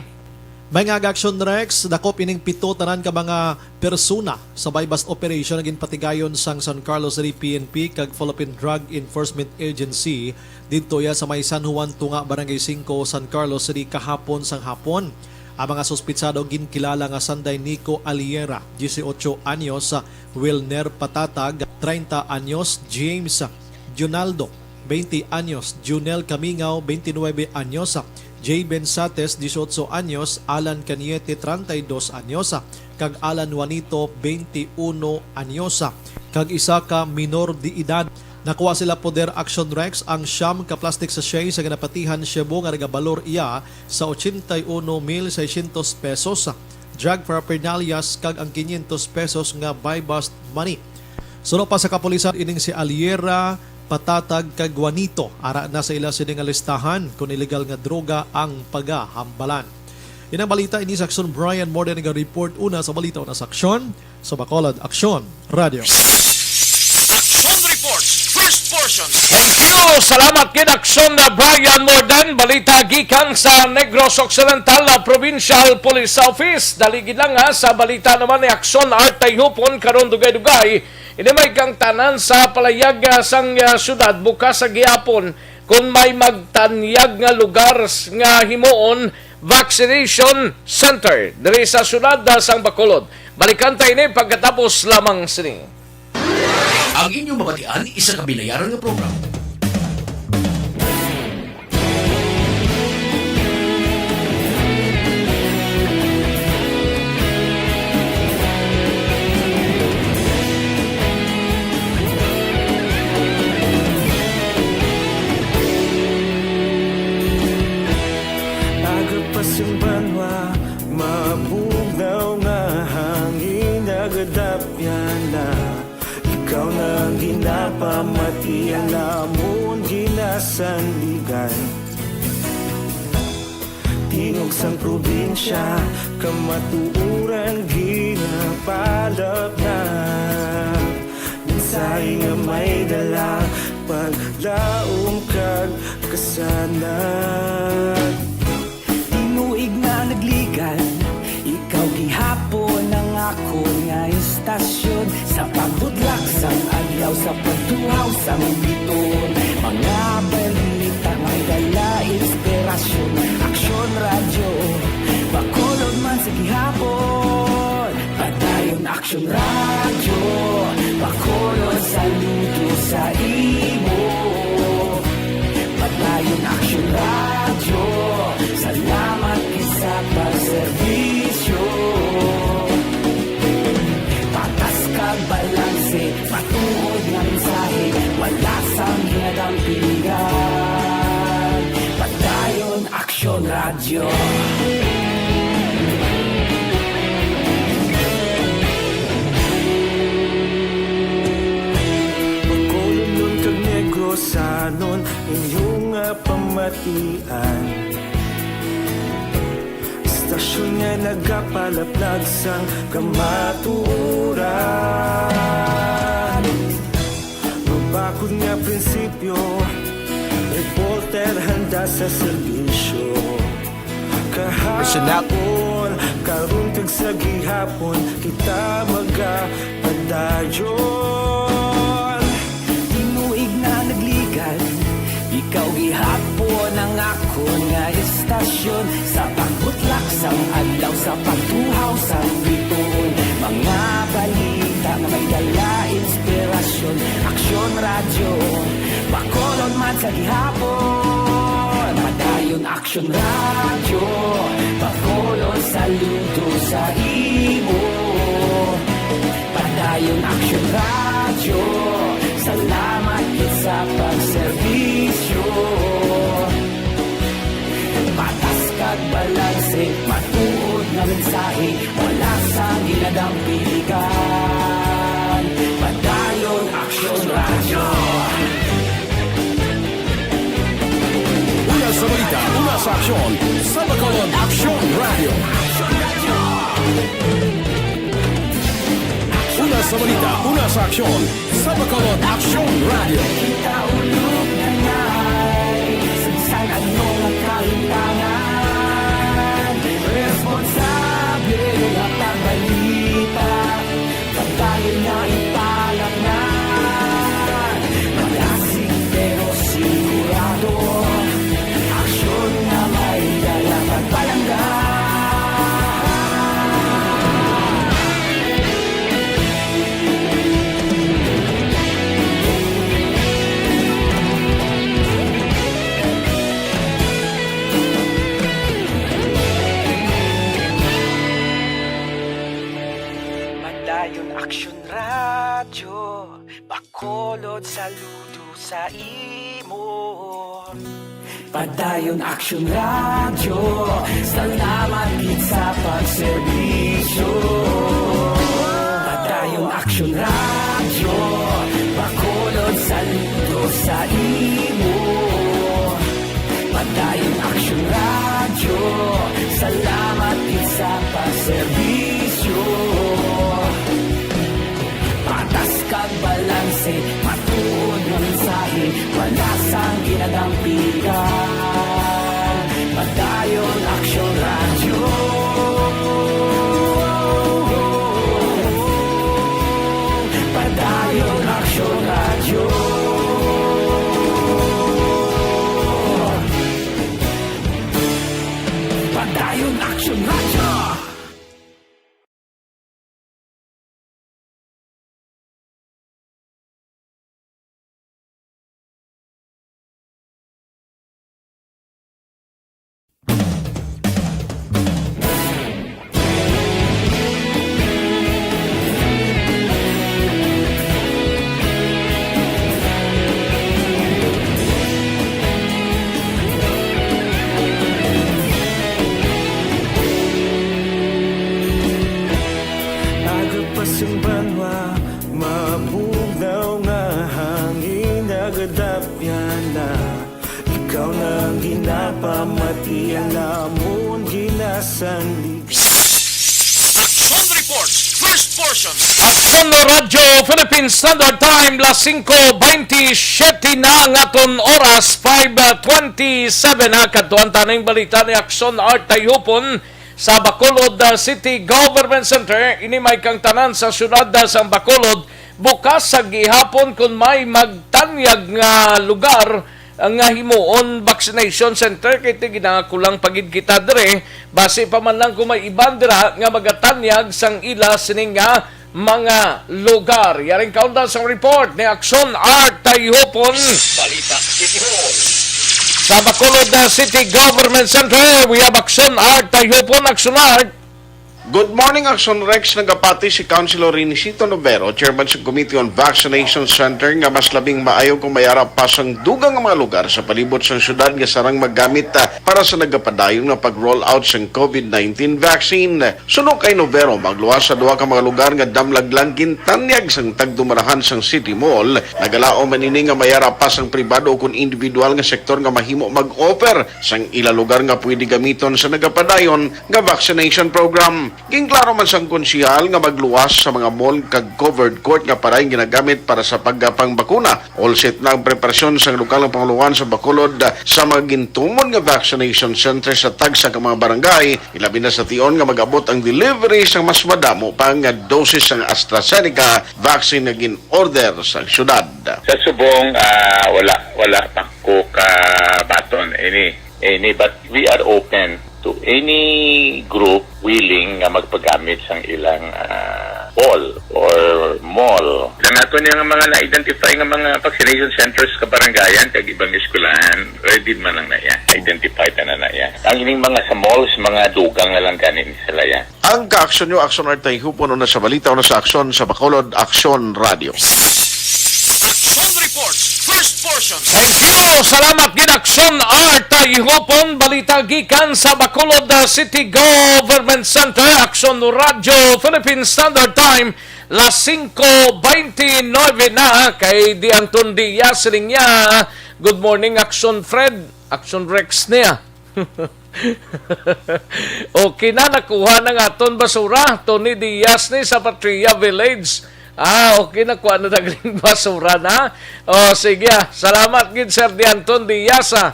May nga Aksyon Rex, dakop ining pito tanan ka mga persona sa buy-bust operation nga ginpatigayon sang San Carlos City P N P kag Philippine Drug Enforcement Agency didto iya sa may San Juan Tunga, Barangay Singko, San Carlos City kahapon sang hapon. Ang mga suspitsado ginkilala nga sanday Nico Aliera, dieciocho anyos, Wilner Patatag, treinta anyos, James Junaldo, veinte anyos, Junel Kamingaw, veintinuebe anyos, Jay Bensates, dieciocho anyos, Alan Cañete, treinta y dos anyos, kag Alan Juanito, veintiuno anyos, kag isa ka minor de edad. Nakuha sila poder, Action Rex, ang siyam ka plastic sachet sa ginapatihan shabu nga nagabalor iya sa ochenta y uno mil seiscientos pesos, drug paraphernalia kag ang quinientos pesos nga buy-bust money. Suno pa sa kapulisan, ining si Aliera, Patatag kag Juanito ara na sa ila sini nga listahan kon illegal nga droga ang pagahambalan. Inang balita ini sa Aksyon Brian Morden nga report una sa balita una sa Aksyon. Sa Bacolod, Aksyon Radio. Action Reports, first portion. Thank you. Salamat gid, Aksyon na Brian Morden. Balita gikan sa Negros Occidental, ah, Provincial Police Office. Dali gid lang, ha, sa balita naman ni Aksyon Art Tayhupon karon dugay-dugay. Ini may kangtanan sa palayag, ah, sang, ah, syudad bukas sa gihapon kon may magtanyag nga lugar s-, nga himuon vaccination center diri sa syudad, ah, sang Bacolod. Balikan ta ini pagkatapos lamang sini. Ang inyong mabatian, isa ka bilayaran nga programa. Aga pa sing banwa, mabugnaw nga hangin nagadapyan na. Ikaw na ang ginapamati, ang amon ginasandigan. Tingog sang probinsya, kamatuoran ginapalapnag. Mensahe nga may dala, paglaom kag kasanag. Tinuig na nagligan, ikaw gihapon ang akon nga istasyon. Sa pagbudlak sang adlaw, sa pagtuhaw sang biton, mga balita nga dala inspirasyon. Aksyon Radyo, Bacolod man sa gihapon. Padayon Aksyon. Radyo, Bacolod, saludo sa imo. Padayon Aksyon Radyo, salamat gid sa pagserbisyo. Patas kag balanse, matuod nga mensahe, wala sang ginadampigan. Padayon Aksyon Radyo. Bacolodnon kag Negrosanon, inyo nga pamatian. Istasyon nga nagapalaplag sang kamatuoran. Mabakod nga prinsipyo, reporter handa sa serbisyo. Personal. Kahapon, karon kag sa gihapon, kita magapadayon. Tinuig na nagligad, ikaw gihapon ang akon nga istasyon. Sa pagbutlak sang adlaw, sa pagtuhaw sang bituon, mga balita nga may dala inspirasyon. Aksyon Radyo, Bacolod man sa gihapon. Padayon Aksyon Radyo, Bacolod, saludo sa imo. Padayon Aksyon Radyo, salamat gid sa pagserbisyo. Patas kag balanse, matuod nga mensahe, wala sang ginadampigan. Padayon Aksyon Radyo. Una sa balita, una sa aksyon, sa Bacolod Aksyon Radyo. Una sa balita, una sa aksyon, sa Bacolod Aksyon Radyo. Kita ulog na ngay, sa ano nga kahitangan, responsable nga pagbalita. Pagdayon nga ipalaknan, malasig pero sigurado. Aksyon nga may dala pagpalangga. Padayon Aksyon Radyo, Bacolod, saludo sa imo. Padayon Aksyon Radyo, salamat gid sa pagserbisyo. Padayon Aksyon Radyo, Bacolod, saludo sa imo. Padayon Aksyon Radyo, salamat gid sa pagserbisyo. Patas kag balanse, matuod nga mensahe, wala sang ginadampigan. Padayon Aksyon Radyo. Padayon Aksyon Radyo. Padayon Aksyon Radyo. Aga pa sing banwa, mabugnaw nga hangin nagadapyan na. Ikaw na ang ginapamatian namon, ginasandig. Action Report, first portion. Aksyon Radyo Philippine Standard Time, las singko bentisiete na ang aton oras, five twenty-seven na. Kadtuan ta ning balita ni Aksyon Art Tayupon. Sa Bacolod, ah, City Government Center, ini may kang tanan sa siyudad, ah, sang Bacolod, bukas sa gihapon kon may magtanyag nga lugar, ah, nga himuon vaccination center, kay ti ginakulang pa gid kita dire, basi pa man lang kung may iban dira nga magatanyag sang ila sining nga mga lugar. Yaring kaundan sa report ni Action Art Tayhupon. Balita City Hall. Sa Bacolod, uh, City Government Center, we have Action Art Tayhupon. Action Art. Good morning, Action Rex. Nagapati si Councilor Renisito Novero, chairman sa Committee on Vaccination Center, nga mas labing maayo kung may ara pa sang dugang nga mga lugar sa palibot sang syudad nga sarang magamit, ah, para sa nagapadayon nga pag-roll out sang COVID nineteen vaccine. Suno kay Novero, magluwas sa duha ka mga lugar nga damlag lang gintanyag sang tagdumarahan sang City Mall. Nagalaom man ini nga may ara pa sang pribado o kon individual nga sektor nga mahimo mag-offer sang ila lugar nga pwede gamiton sa nagapadayon nga vaccination program. Ginklaro man sang konsehal nga magluwas sa mga mall kag covered court nga paray ginagamit para sa pagpangbakuna. All set na ang preparasyon sang lokal nga panguluhan sa Bacolod sa mga gintumon nga vaccination center sa tagsa ka mga barangay, ilabi na sa tion nga mag-abot ang delivery sa mas madamo pa nga doses sang AstraZeneca vaccine nga gin-order sa syudad. Sa subong, ah, wala, wala pa ko kabaton ini, ini, but we are open to any group willing nga magpagamit sang ilang, ah, hall or mall. Ang ato niya nga mga na-identify nga mga vaccination centers ka barangayan kag ibang eskwelahan, ready man ang na iya. Identified na na iya. Ang ining mga sa malls, mga dugang na lang gani ni sila yan. Ang kaaksyon nyo, Action Art Tayhupon, una sa balita, una sa aksyon, sa Bacolod, Aksyon Radio. Action Report, first portion. Thank you. Salamat gid, Action Art Tayhupon. Balita gikan sa Bacolod, uh, City Government Center, Action Radio, Philippine Standard Time, las singko beintinuebe na, kay Dianton Diaz ning iya. Good morning, Action Fred, Action Rex niya. Okay na, nakuha na nga aton basura. Tony Diaz ni sa Patria Village. Ah, okay, nakuha na nagling basura na. Oh, sige, ah. Salamat gid, Sir Dianton Diaz, ah.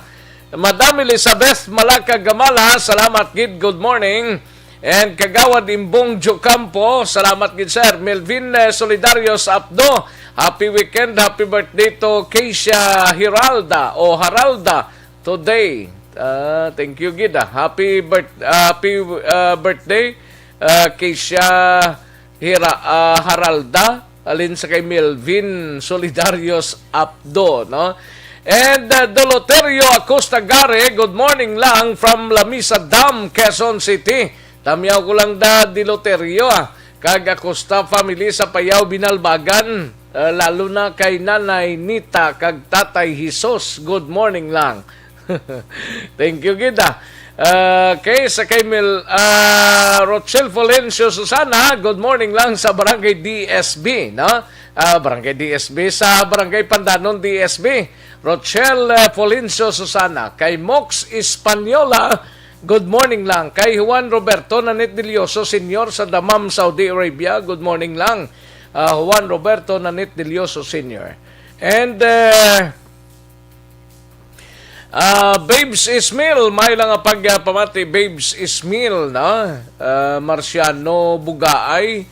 Madam Elizabeth Malaka Gamala, salamat gid. Good morning. And Kagawad Imbong Jocampo, salamat gid, sir. Melvin, eh, Solidarios Apdo, happy weekend, happy birthday to Keisha Hiralda o Haralda today. Ah, thank you gid, ah. Happy birth-, happy, ah, birthday, ah, Keisha Hira-, ah, Haralda, alin sa kay Melvin Solidarios Apdo, no? And, uh, Doloterio Acosta Gare, good morning lang from Lamisa Dam, Quezon City. Tamyaw ko lang da, Doloterio, ah, kag Acosta family sa Payaw, Binalbagan, uh, lalo na kay Nanay Nita kag Tatay Jesus. Good morning lang. Thank you gid, ah. Ah, okay, sa kay Mil-, ah, Rochelle Florencio Susana, good morning lang sa Barangay D S B, no? Ah, Barangay D S B, sa Barangay Pandanon D S B. Rochelle, eh, Florencio Susana, kay Mox Española, good morning lang. Kay Juan Roberto Nanit Dilioso Senior sa Dammam, Saudi Arabia, good morning lang. Ah, Juan Roberto Nanit Dilioso Senior. And, eh, Ah, Babes Ismail, may lang nga pag, ah, pamati, Babes Ismail, no? Ah, Marciano Bugaay,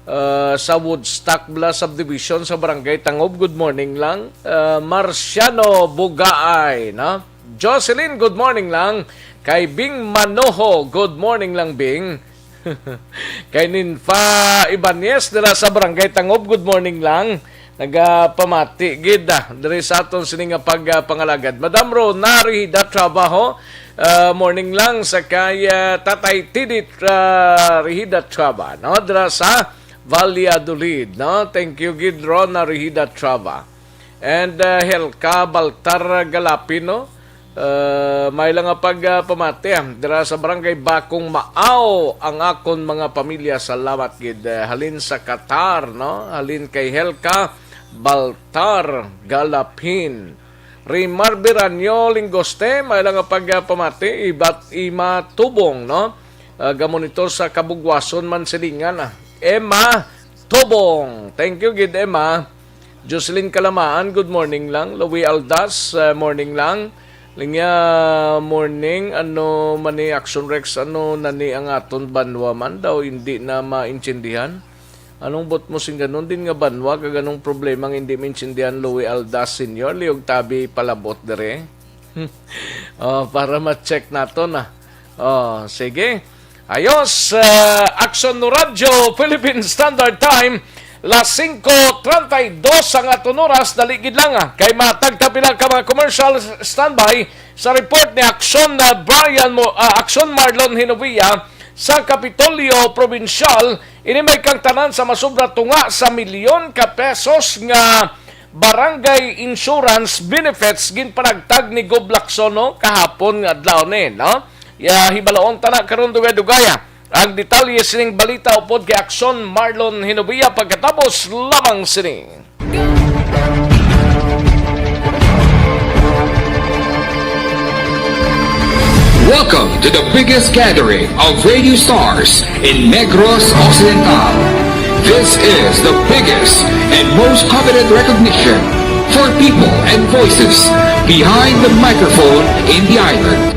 ah, sa Woodstock Bla Subdivision sa Barangay Tangob, good morning lang. Ah, Marciano Bugaay, no? Jocelyn, good morning lang. Kay Bing Manoho, good morning lang, Bing. Kay Ninfa Ibanez dira sa Barangay Tangob, good morning lang. Nagapamati gid, ah, diri sa aton sini nga pag, ah, pangalagad. Madam Rona Rihida Trabaho, ah, morning lang sa kay, ah, Tatay Tidit, ah, Rihida Traba, no? Dira sa Valladolid, no? Thank you gid, Rona Rihida Traba. And, uh, Helka Baltar Galapino, uh, may lang nga pag, uh, pamati, ah, dira sa Barangay Bakong Maaw ang akon mga pamilya. Salamat gid, uh, halin sa Qatar, no? Halin kay Helka Baltar Galapin. Rimar Biranyo Lingoste, may lang nga pag, uh, pamati, Ibat Ima Tubong, no? Uh, gamonitor sa Kabugwason man silingan, ah. Emma Tubong. Thank you gid, Emma. Jocelyn Kalamaan, good morning lang. Louie Aldas, uh, morning lang. Linya, morning. Ano man ni Action Rex, ano na ni ang aton banwa man daw hindi na maintindihan? Anong bot mo sing ganun din nga banwa, kag anong problema nga hindi maintindihan, Louie Aldas Senior? Liog tabi palabot dere. Oh, para ma-check nato na. Oh, sige. Ayos, ah, Aksyon Radyo Philippine Standard Time, las singko treinta y dos ang aton oras, dali gid lang, ah, kay matagtapila ka mga commercial. Standby sa report ni Aksyon, ah, Brian Mo, ah, Aksyon Marlon Hinovia sa Kapitolyo Probinsyal. Ini may kang tanan sa masobra tunga sa milyon ka pesos nga barangay insurance benefits ginpanagtag ni Gob Lacson, no, kahapon nga adlaw ni, no? Ya, hibaloon ta na karon dugay-dugaya ang detalye sining balita upod kay Aksyon Marlon Hinovia pagkatapos lamang sini. Welcome to the biggest gathering of radio stars in Negros Occidental. This is the biggest and most coveted recognition for people and voices behind the microphone in the island.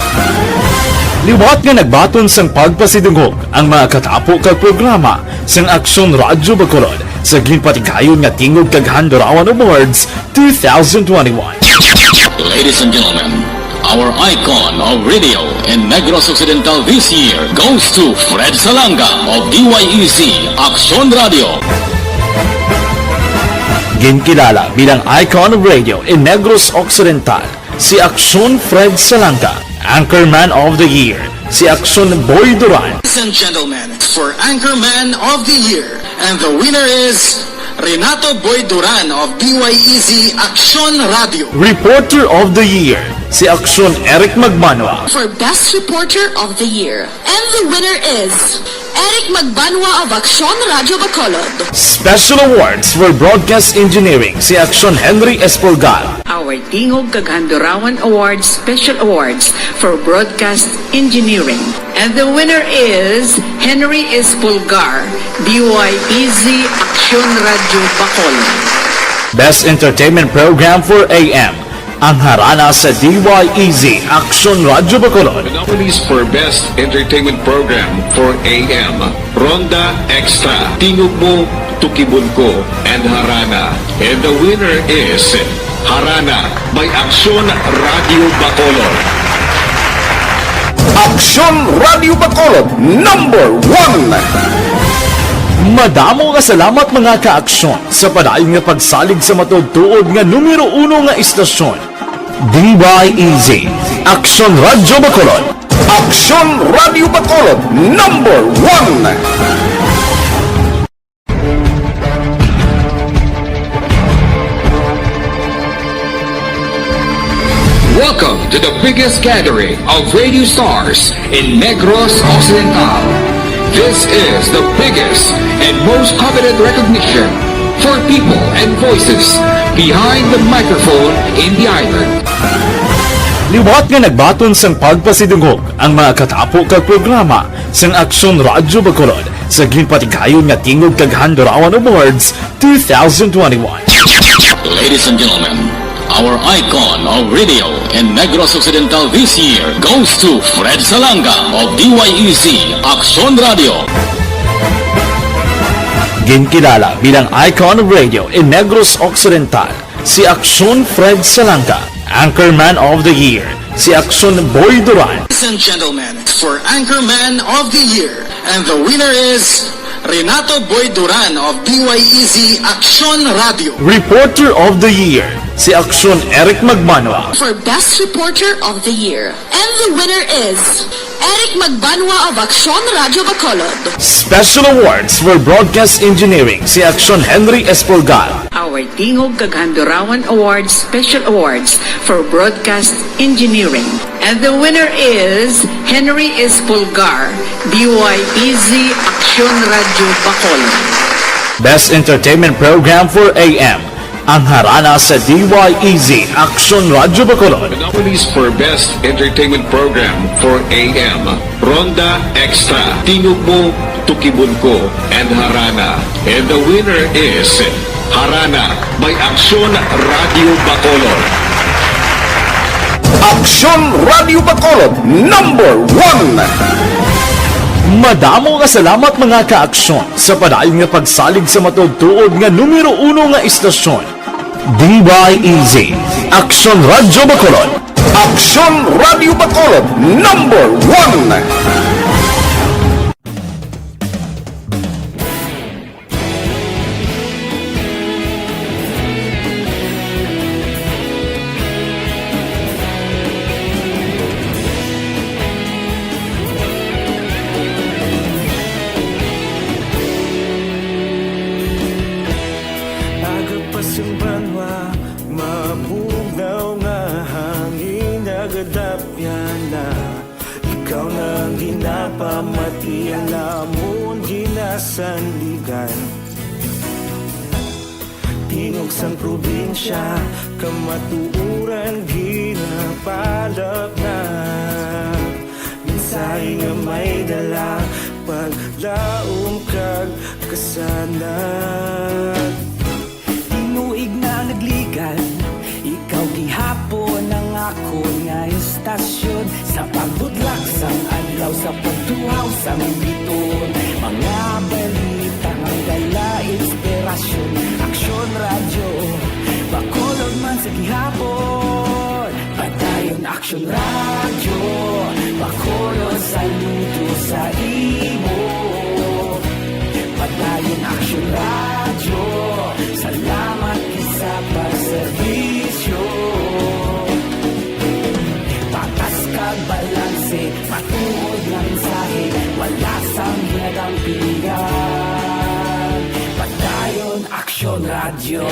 Liwat nga nagbaton sang pagpasidungog ang mga katapo kag programa sang Aksyon Radyo Bacolod sa ginpatigayon nga Tingog kag Handurawan Awards two thousand twenty-one. Ladies and gentlemen, our icon of radio in Negros Occidental this year goes to Fred Salanga of D Y E Z Aksyon Radio. Ginkilala bilang icon of radio in Negros Occidental si Aksyon Fred Salanga, Anchorman of the Year si Aksyon Boy Duran. Ladies and gentlemen, for Anchorman of the Year, and the winner is Renato Boy Duran of D Y E Z Aksyon Radio. Reporter of the Year si Aksyon Eric Magbanwa. For Best Reporter of the Year, and the winner is Eric Magbanwa of Aksyon Radyo Bacolod. Special Awards for Broadcast Engineering si Aksyon Henry Espolgar. Our Tingog kag Handurawan Awards Special Awards for Broadcast Engineering. And the winner is Henry Espolgar, D Y E Z Aksyon Radyo Bacolod. Best Entertainment Program for A M, ang harana sa D Y E Z Aksyon Radyo Bacolod. The nominees for Best Entertainment Program for A M, Ronda Extra, Tingog Mo, Tukibon Ko, and Harana. And the winner is Harana by Aksyon Radyo Bacolod. Aksyon Radyo Bacolod, number one. Madamo nga salamat, mga ka-aksyon, sa padayon nga pagsalig sa matuod-tuod nga numero uno nga istasyon, D Y E Z, Aksyon Radyo Bacolod. Aksyon Radyo Bacolod, number one. Welcome to the biggest gathering of radio stars in Negros Occidental. This is the biggest and most coveted recognition for people and voices behind the microphone in the island. Liwat nga nagbaton sang pagpasidungog ang mga katapo kag programa sang Aksyon Radyo Bacolod sa ginpatigayon nga Tingog kag Handurawan Awards two thousand twenty-one. Ladies and gentlemen, our icon of radio in Negros Occidental this year goes to Fred Salanga of D Y E Z Aksyon Radio. Ginkilala bilang icon of radio in Negros Occidental si Aksyon Fred Salanga, Anchorman of the Year si Aksyon Boy Duran. Ladies and gentlemen, for Anchorman of the Year, and the winner is Renato Boy Duran of D Y E Z Aksyon Radio. Reporter of the Year si Aksyon Eric Magmanwa. For Best Reporter of the Year, and the winner is Eric Magbanwa of Aksyon Radyo Bacolod. Special Awards for Broadcast Engineering si Aksyon Henry Espolgar. Our Tingog kag Handurawan Awards Special Awards for Broadcast Engineering. And the winner is Henry Espolgar, D Y E Z Aksyon Radyo Bacolod. Best Entertainment Program for A M, ang harana sa D Y E Z Aksyon Radyo Bacolod. The nominees for Best Entertainment Program for A M, Ronda Extra, Tingog Mo, Tukibon Ko, and Harana. And the winner is Harana by Aksyon Radyo Bacolod. Aksyon Radyo Bacolod, number one. Madamo nga salamat, mga ka-aksyon, sa padayon nga pagsalig sa matuod-tuod nga numero uno nga istasyon, D Y E Z, Aksyon Radyo Bacolod. Aksyon Radyo Bacolod, number one. Sang banwa, mabugnaw nga hangin nagadapyan na. Ikaw na ang ginapamati, ang amon ginasandigan. Tingog sang probinsya, kamatuoran ginapalapnag. Mensahe nga may dala, paglaom kag kasanag. Tinuig na nagligan, ikaw gihapon ang akon nga istasyon. Sa pagbudlak sang adlaw, sa pagtuhaw sang bituon, mga balita nga dala inspirasyon. Aksyon Radyo, Bacolod man sa gihapon. Padayon Aksyon Radyo, Bacolod, saludo sa imo. Padayon Aksyon Radyo, salamat gid sa pagserbisyo. Patas kag balanse, matuod nga mensahe, wala sang ginadampigan. Padayon Aksyon Radyo.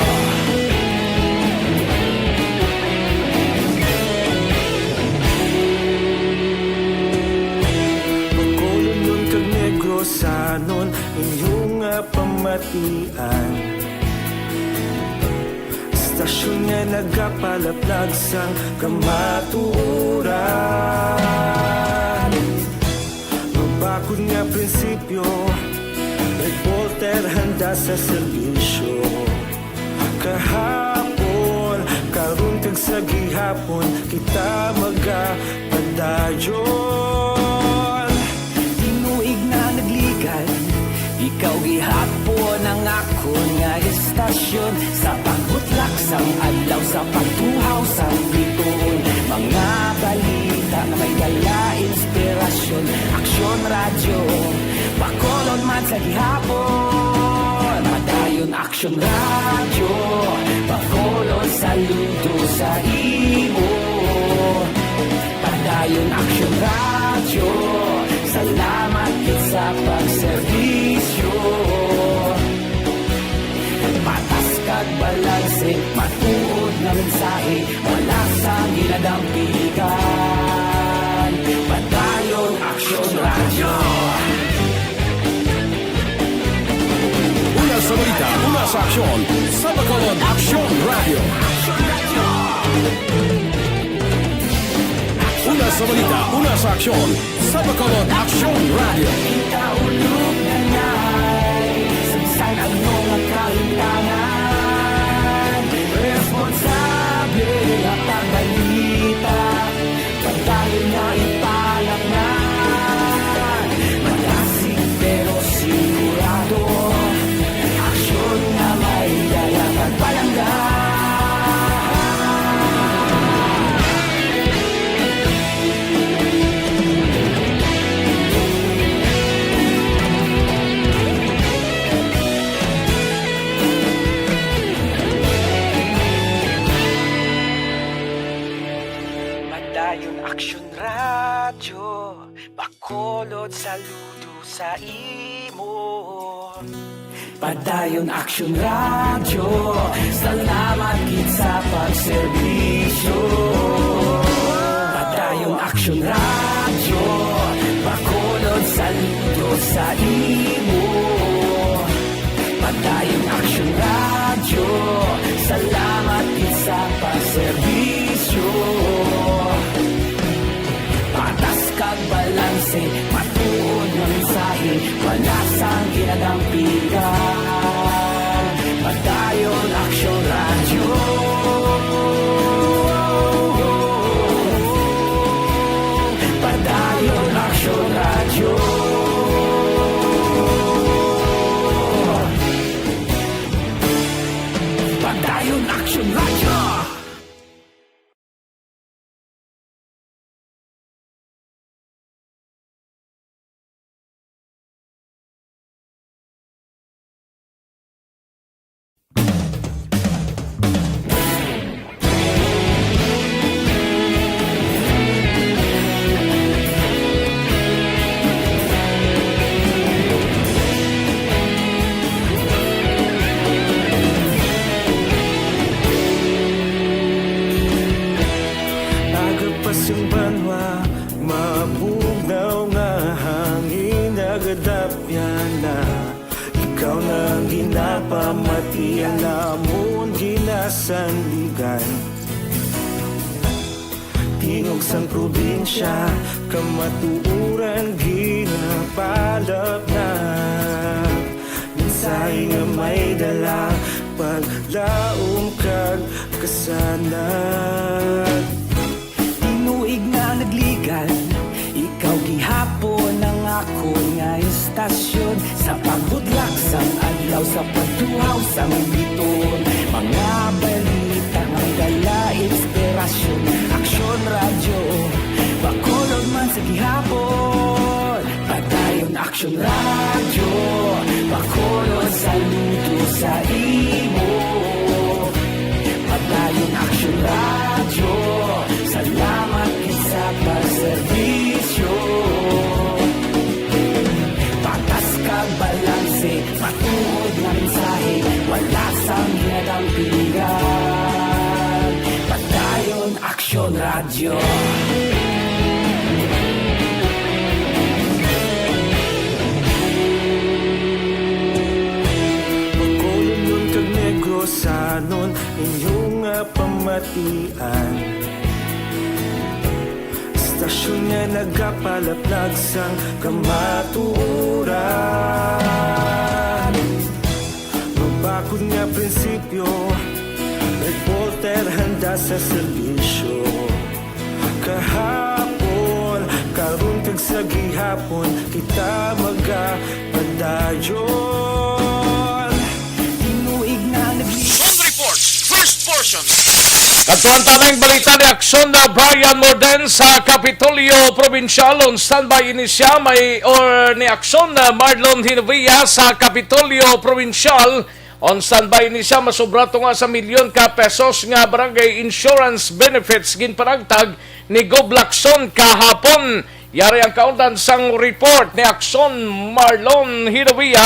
Bacolodnon kag Negrosanon, inyo nga pamatian. Istasyon nga nagapalaplag sang kamatuoran. Mabakod nga prinsipyo, reporter handa sa serbisyo. Kahapon, karon kag sa gihapon, kita magapadayon. Tinuig na nagligan, ikaw gihapon ang akon nga istasyon. Sa pagbutlak sang adlaw, sa pagtuhaw sang bituon, mga balita nga may dala inspirasyon. Aksyon Radyo, Bacolod man sa gihapon. Padayon Aksyon Radyo, Bacolod, saludo sa imo. Padayon Aksyon Radyo, salamat gid sa pagserbisyo. Patas kag balanse, matuod nga mensahe, wala sang ginadampigan. Padayon Aksyon Radyo. Una sa balita, una sa aksyon, sa Bacolod Aksyon Radyo. Una sa balita, una sa aksyon, sa Bacolod Aksyon Radyo. Kita ulog na ngay, sa bisan ano nga kahintangan, responsable nga pagbalita. Padayon nga ipalapngan, magasig pero sigurado, aksyon nga may dala kag palangga. Padayon Aksyon Radyo, Bacolod, saludo sa imo. Padayon Aksyon Radyo, salamat gid sa pagserbisyo. Padayon Aksyon Radyo, Bacolod, saludo sa imo. Padayon Aksyon Radyo, salamat gid sa pagserbisyo. Patas kag balanse, matuod nga mensahe, wala sang ginadampigan. Padayon Aksyon Radyo. Padayon Aksyon Radyo. Padayon Aksyon Radyo. Yan namon ginasandigan. Tingog sang probinsya, kamatuoran ginapalapnag. Mensahe nga may dala, paglaom kag kasanag. Tinuig nga nagligan, ikaw gihapon ang akon nga istasyon. Sa paghudlak sang adlaw, sa pagtuhaw sang biton, mga balita nga dala inspirasyon. Aksyon Radyo, Bacolod man sa gihapon. Padayon Aksyon Radyo, Bacolod, saludo sa imo. Padayon Aksyon Radyo, salamat gid sa pagserbisyo. Patas kag balanse, matuod nga mensahe, wala sang ginadampingan. Padayon Aksyon Radyo. Bacolodnon kag Negrosanon, inyo nga pamatian. Istasyon nga nagapalaplag sang kamatuoran. Mabakod nga prinsipyo, reporter handa sa serbisyo. Kahapon, karon kag sa gihapon, kita magapadayon. Tinuig nga nag- Zone Report, first portion. Kadtuan ta na ang balita ni Aksyon na Brian Morden sa Kapitolyo Provincial. On standby ini siya, may, or ni Aksyon na Marlon Hinovia sa Kapitolyo Provincial. On standby ni siya, masobra tunga sa milyon ka pesos nga barangay insurance benefits ginpanagtag ni Gob Lacson kahapon. Yari ang kaundan sang report ni Aksyon Marlon Hinovia.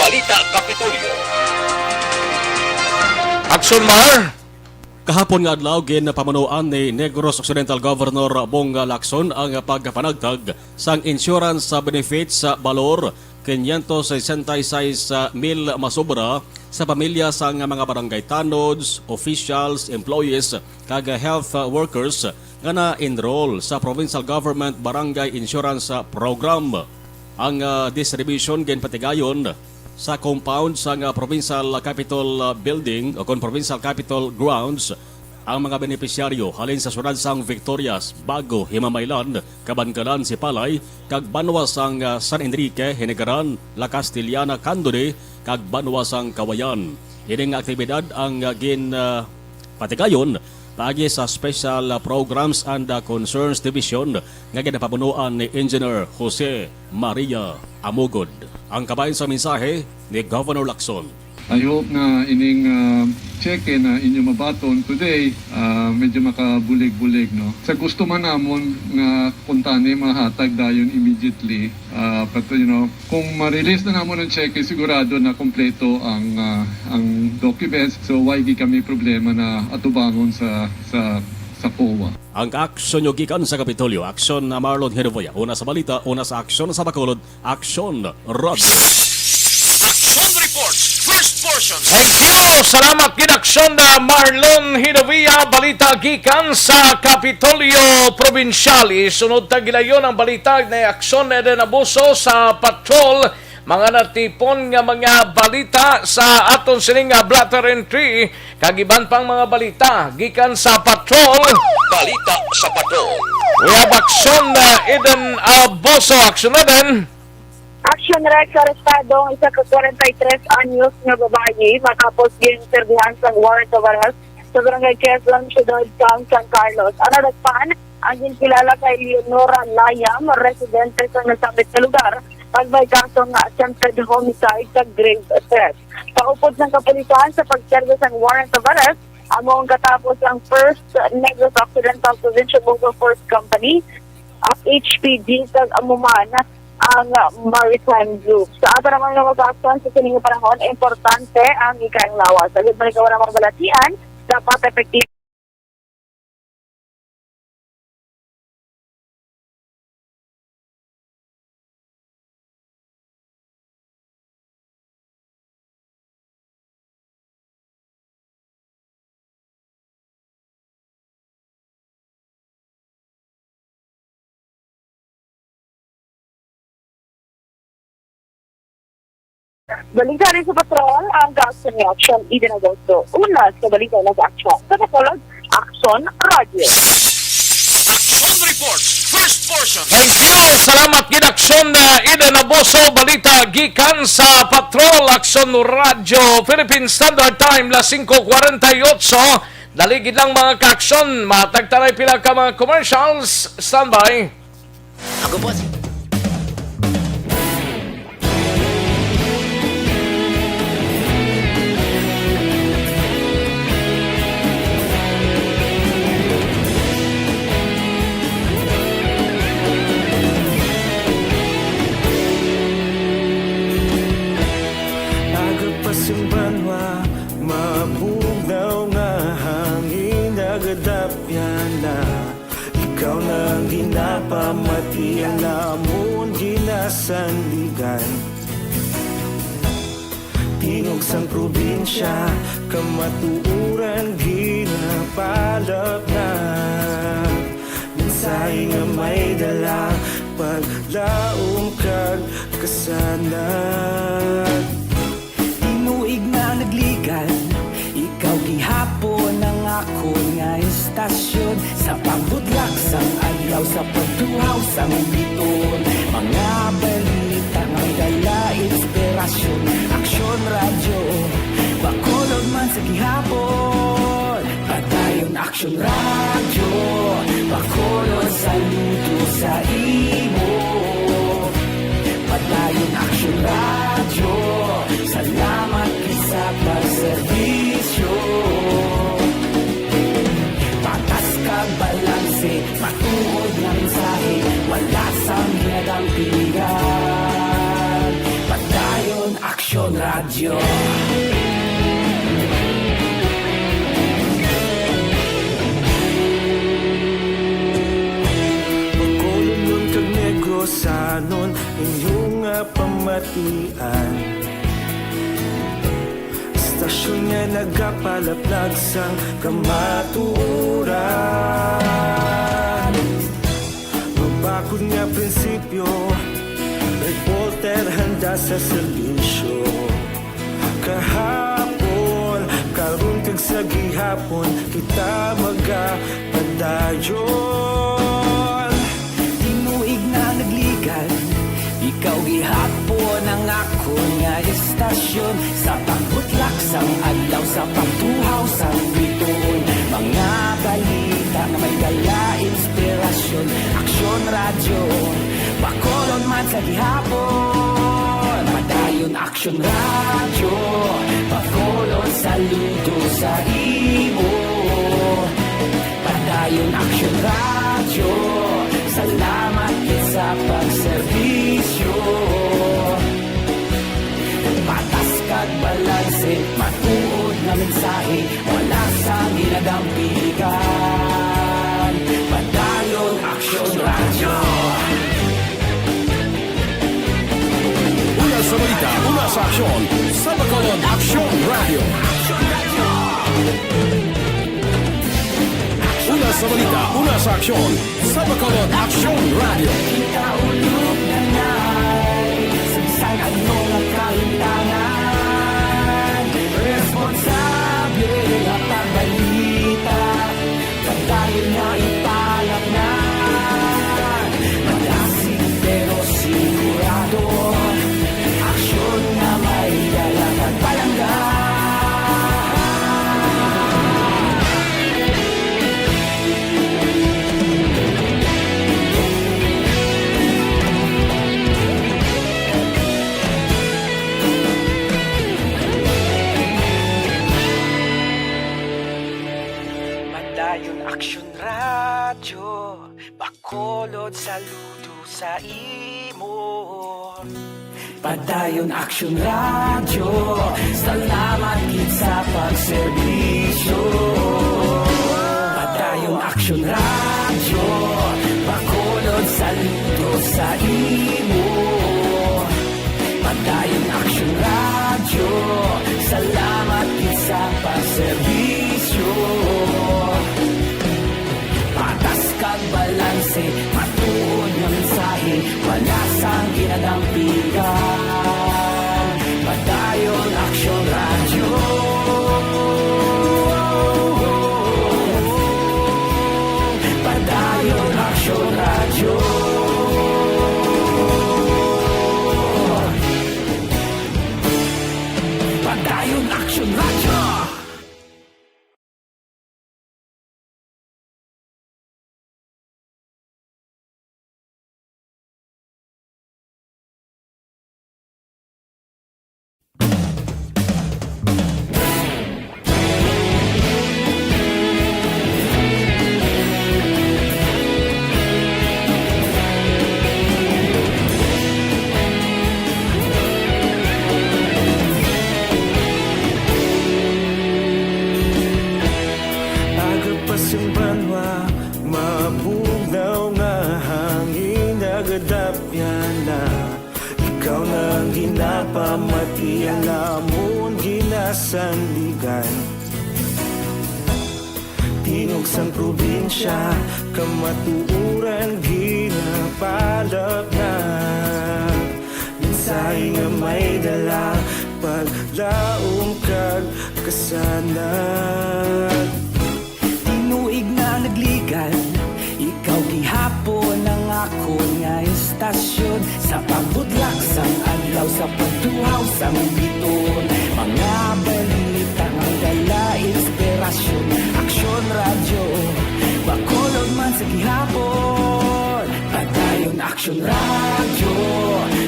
Balita Kapitolyo. Aksyon Mar. Kahapon nga adlaw, ginpamunuan ni Negros Occidental Governor Bong Lacson ang pagpanagtag sang insurance sa benefits sa balor quinientos sesenta y seis mil masobra sa pamilya sang mga barangay tanods, officials, employees, kag health workers nga na-enroll sa Provincial Government Barangay Insurance Program. Ang, ah, distribution ginpatigayon sa compound sang, ah, Provincial Capitol, ah, Building o kon Provincial Capitol Grounds. Ang mga benepisyaryo halin sa siyudad sang Victorias, Bago, Himamaylan, Kabankalan, Sipalay, kag banwa sang, ah, San Enrique, Hinigaran, La Castellana, Candode, kag banwa sang Cauayan. Ining aktibidad ang, ah, gin, ah, patigayon paagi sa Special, ah, Programs and, ah, Concerns Division nga ginapamunuan ni Engineer Jose Maria Amugod. Ang kabahin sa mensahe ni Governor Lacson. I hope na ining, ah, cheque na inyo mabaton today, ah, medyo makabulig-bulig, no? Sa gusto man namon nga kuntani mahatag dayon immediately, ah, but, you know, kung ma-release na namon ang cheque, sigurado na kompleto ang, ah, ang documents. So, why di kami problema na atubangon sa, sa, sa COA? Ang aksyon nyo gikan sa Kapitolyo. Aksyon na Marlon Hinovia. Una sa balita, una sa aksyon sa Bacolod. Aksyon Radyo. Aksyon Report, first portion. Thank you. Salamat gid, Aksyon na Marlon Hinovia. Balita gikan sa Kapitolyo Provincial. Isunod ta gilayon ang balita ni Aksyon Eden Abuso sa patrol. Mga natipon nga mga balita sa aton sining nga blotter entry kag iban pang mga balita gikan sa patrol. Balita sa patrol. We have Aksyon, uh, Eden Abuso. Aksyon, Eden. Action Rex, arestado ang isa ka kwarenta y tres anyos nga babayi matapos ginserbihan sang warrant of arrest sa Barangay Quezon, Siyudad sang San Carlos. Ang nadakpan ang ginkilala kay Leonora Layam, residente sa nasambit nga lugar, kag may kaso nga attempted homicide kag grave threat. Sa upod sang kapulisan, sa pagserbi sang warrant of arrest, amo ang katapos ang First Negros Occidental Provincial Motor Force Company, F H P D, kag amo man ang Maritime Group. Sa ato naman nga mga aksyon sa sining panahon, importante ang ikaayong lawas. Agud man ikaw ang mga balatian, dapat epektibo. Balita rin sa Patrol, ang Aksyon ni Aksyon, Eden Agosto. Una sa balita nag-aksyon sa Bacolod, Aksyon Radyo. Action Report, first portion. Thank you. Salamat gid, Aksyon, uh, Eden Agosto. Balita gikan sa Patrol, Aksyon Radyo, Philippine Standard Time, las singko kwarenta y ocho. Dali gid lang, mga ka-aksyon. Matagtaray pila ka mga commercials. Standby. Ako po si Aga pa sing banwa, mabugnaw nga hangin nagadapyan na. Ikaw na ang ginapamati, ang amon ginasandigan. Tingog sang probinsya, kamatuoran ginapalapnag. Mensahe nga may dala, paglaom kag kasanag. Tinuig na nagligad, ikaw gihapon ang akon nga istasyon. Sa pagbutlak sang adlaw, sa pagtuhaw sang biton, mga balita nga may dala inspirasyon. Aksyon Radyo, Bacolod man sa gihapon. Padayon Aksyon Radyo, Bacolod, saludo sa imo. Padayon Aksyon Radyo, salamat gid sa pagserbisyo. Patas kag balanse, matuod nga mensahe, wala sang ginadampigan. Padayon Aksyon Radyo. Bacolodnon kag Negrosanon, inyo nga pamatian. Istasyon nga nagapalaplag sang kamatuoran. Mabakod nga prinsipyo, reporter handa sa serbisyo. Kahapon, karon kag sa gihapon, kita magapadayon. Tinuig na nagligad, ikaw gihapon ang akon nga istasyon. Sa pagbutlak sang adlaw, sa pagtuhaw sang bituon, mga balita nga may dala inspirasyon. Aksyon Radyo, Bacolod man sa gihapon. Padayon Aksyon Radyo, Bacolod, saludo sa imo. Padayon Aksyon Radyo, salamat gid sa pagserbisyo. Patas kag balanse, matuod nga mensahe, wala sang ginadampigan. Padayon Aksyon Radyo. Una sa balita, una sa aksyon, sa Bacolod Aksyon Radyo. Una sa balita, una sa aksyon, sa Bacolod Aksyon Radyo. Kita ulog na nay, sa bisan ano nga kahimtangan, responsable nga pagbalita. Padayon nga ipalapnag, madasig pero sigurado, aksyon nga may dala kag palangga. Padayon Aksyon Radyo, Bacolod, saludo sa imo. Padayon Aksyon Radyo, salamat gid sa pagserbisyo. Padayon Aksyon Radyo, Bacolod, saludo sa imo. Padayon Aksyon Radyo, salamat gid sa pagserbisyo. Patas kag balanse, matuod nga mensahe, wala sang ginadampigan. Sa banwa, mabugnaw nga hangin nagadapyan na. Ikaw na ang ginapamati, ang amon ginasandigan. Tingog sang probinsya, kamatuoran ginapalapnag. Mensahe nga may dala, paglaom kag kasanag. Tinuig na nagligan, ikaw gihapon ang akon nga istasyon. Sa pagbutlak sang adlaw, sa pagtuhaw sang biton, mga balita nga dala inspirasyon. Aksyon Radyo, Bacolod man sa gihapon. Padayon Aksyon Radyo,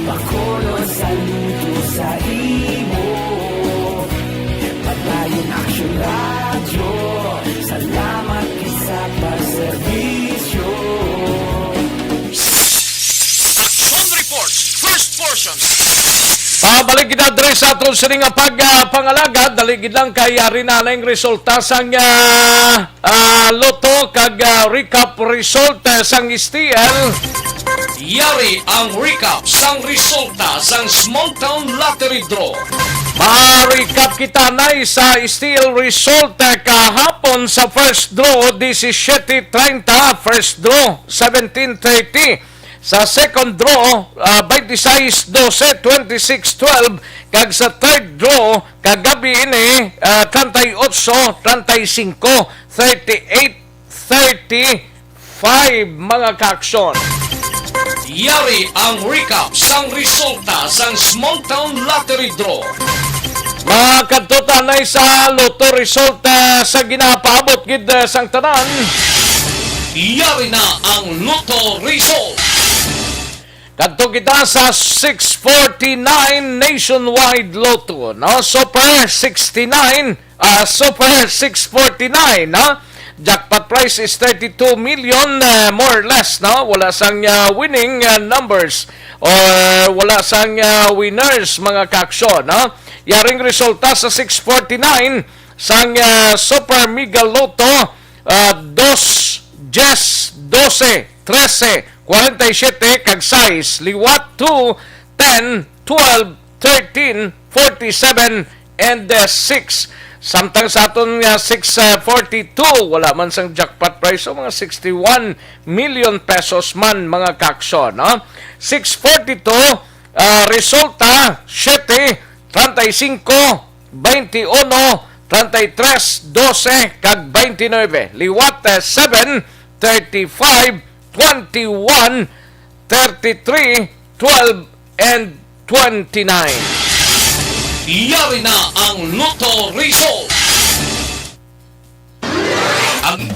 Bacolod saludo sa imo. Padayon Aksyon Radyo, salamat gid sa pagserbisyo. Action Reports, first portion. Pabalik kita diri sa aton sini nga pag, ah, pangalagad. Dali gid lang kay yari na ang resulta sang, ah, ah, Lotto kag, ah, recap result, eh, sang S T L. Yari ang recap sang resulta sang Small Town Lottery Draw. Ma-recap kita na sa S T L result, eh, kahapon sa first draw, disisiete treinta, first draw, seventeen thirty. Sa second draw, ah, twenty-six doce, twenty-six twelve, kag sa third draw, kagabi ini, ah, treinta y ocho, treinta y cinco, thirty-eight, thirty-five, mga kaaksyon. Yari ang recap sang resulta sang Small Town Lottery Draw. Mga kadto ta anay sa Lotto result, ah, sa ginapaabot gid, ah, sang tanan. Yari na ang Lotto result. Kadto kita sa six forty-nine Nationwide Lotto, no? Super sixty-nine, ah, Super six forty-nine, no? Jackpot price is thirty-two million, ah, more or less, no? Wala sang, ah, winning, ah, numbers or wala sang, ah, winners, mga kaaksyon, no? Yaring resulta sa six forty-nine sang, ah, Super Mega Lotto, ah, dos, diyes, dose, trese, kwarenta y siyete, kag sais, liwat, two, ten, twelve, thirteen, forty-seven, and, uh, six. Samtang sa aton nga six forty-two, wala man sang jackpot prize, so mga sixty-one million pesos man, mga kaaksyon, no? Six forty-two, ah, resulta, siyete, treinta y cinco, veintiuno, treinta y tres, doce, kag veintinueve. Liwat, eh, seven, thirty-five, twenty-one, thirty-three, twelve, and twenty-nine. Yari na ang Lotto Result. Ang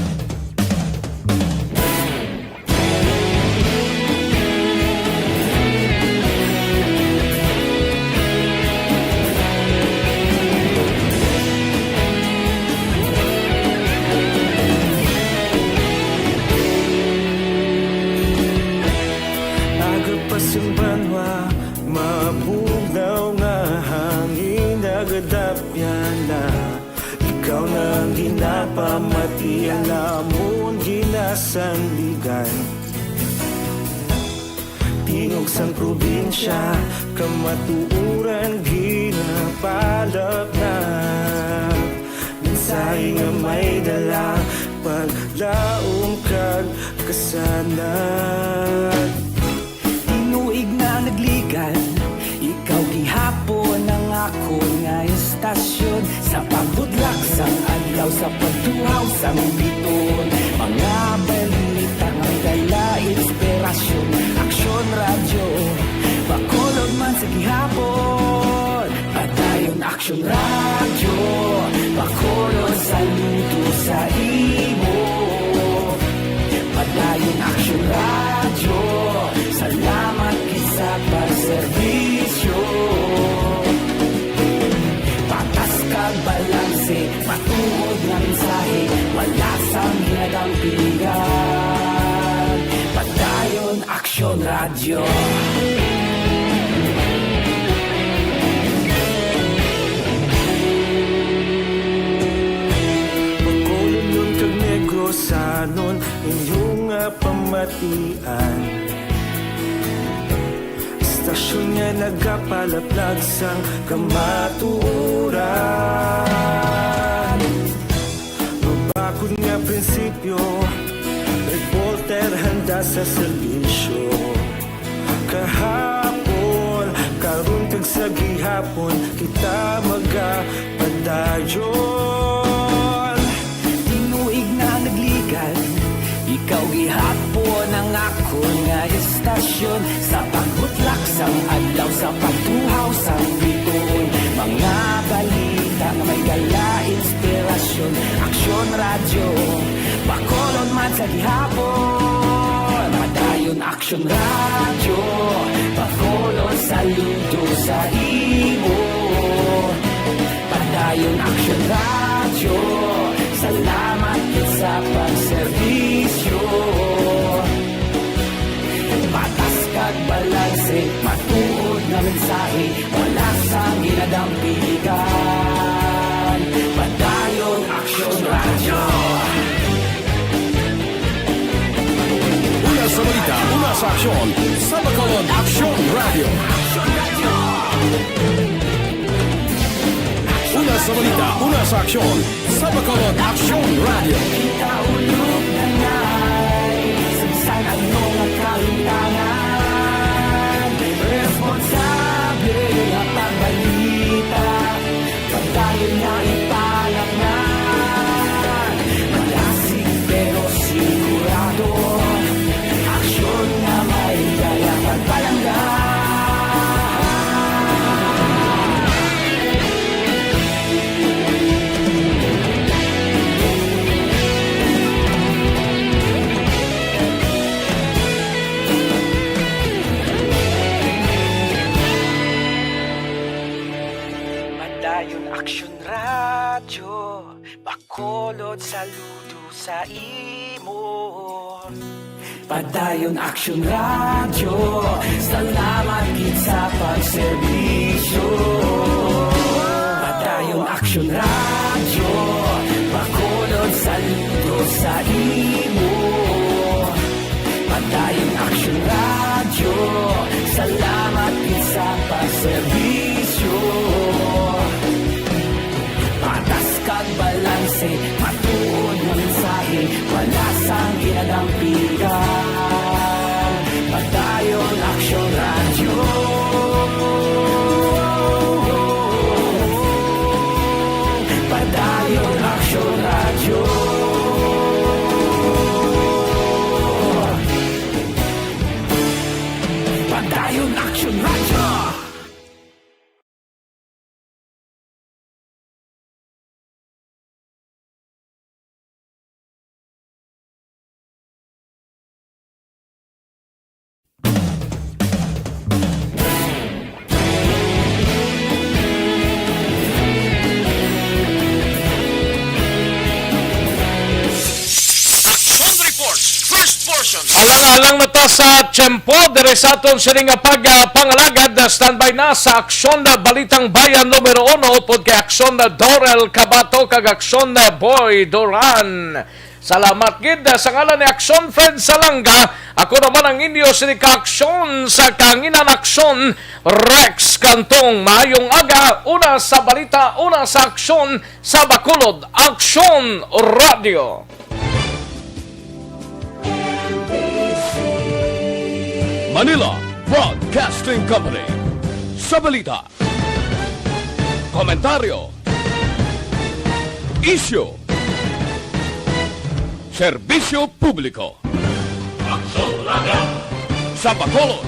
Aga pa sing banwa, mabugnaw nga hangin nagadapyan na. Ikaw na ang ginapamati, ang amon ginasandigan. Tingog sang probinsya, kamatuoran ginapalapnag. Mensahe nga may dala, paglaom kag kasanag. Tinuig na nagligan, ikaw gihapon ang akon nga istasyon. Sa pagbutlak sang adlaw, sa pagtuhaw sang biton, mga balita nga dala inspirasyon. Aksyon Radyo, Bacolod man sa gihapon. Padayon Aksyon Radyo, Bacolod saludo sa imo. Padayon Aksyon Radyo, salamat gid sa pagserbisyo. Patas kag balanse, matuod nga mensahe, wala sang ginadampingan. Padayon Aksyon Radyo. Bacolod kag Negros, inyo nga pamatian. Istasyon nga nagapalaplag sang kamatuoran. Mabakod nga prinsipyo, reporter handa sa serbisyo. Kahapon, karon kag sa gihapon, kita magapadayon. Tinuig na nagligad, ikaw gihapon ang akon nga istasyon. Sa pagbutlak sang adlaw, sa pagtuhaw sang bituon, mga balita nga may dala inspirasyon. Aksyon Radyo, Bacolod man sa gihapon. Padayon Aksyon Radyo, Bacolod, saludo sa imo. Padayon Aksyon Radyo, salamat gid sa pagserbisyo. Patas kag balanse, matuod nga mensahe, wala sang ginadampigan. Padayon Aksyon Radyo. Una sa balita, una sa aksyon, sa Bacolod Aksyon Radyo. Una sa balita, una sa aksyon, sa Bacolod Aksyon Radyo. Kita ulog na ngay, sa bisan ano nga kahimtangan, responsable nga pagbalita. Pagdayon nga ipalaknag, malasig pero sigurado. Aksyon nga may dala pagpalangga. Padayon Aksyon Radyo, Bacolod, saludo sa imo. Padayon Aksyon Radyo, salamat gid sa pagserbisyo. Padayon Aksyon Radyo, Bacolod, saludo sa imo. Padayon Aksyon Radyo, salamat gid sa pagserbisyo. Patas kag balanse, matuod nga mensahe, wala sang ginadampigan. Padayon Aksyon Radyo. Padayon Aksyon Radyo. Padayon Aksyon Radyo. Action Report, first portion. Alang-alang na ta sa tiyempo, diri sa aton sini nga pag, ah, pangalagad, na standby na sa Aksyon na Balitang Bayan numero uno, upod kay Aksyon na Dorel Cabato kag Aksyon na Boy Duran. Salamat gid, ah, sa ngalan ni Aksyon Fred Salanga. Ako naman ang inyo sini ka Aksyon sa Kahanginan, Aksyon Rex Cantong. Maayong aga, una sa balita, una sa aksyon, sa Bacolod Aksyon Radio. Manila Broadcasting Company. Sa balita, komentaryo, isyu, serbisyo publiko. Sa Bacolod,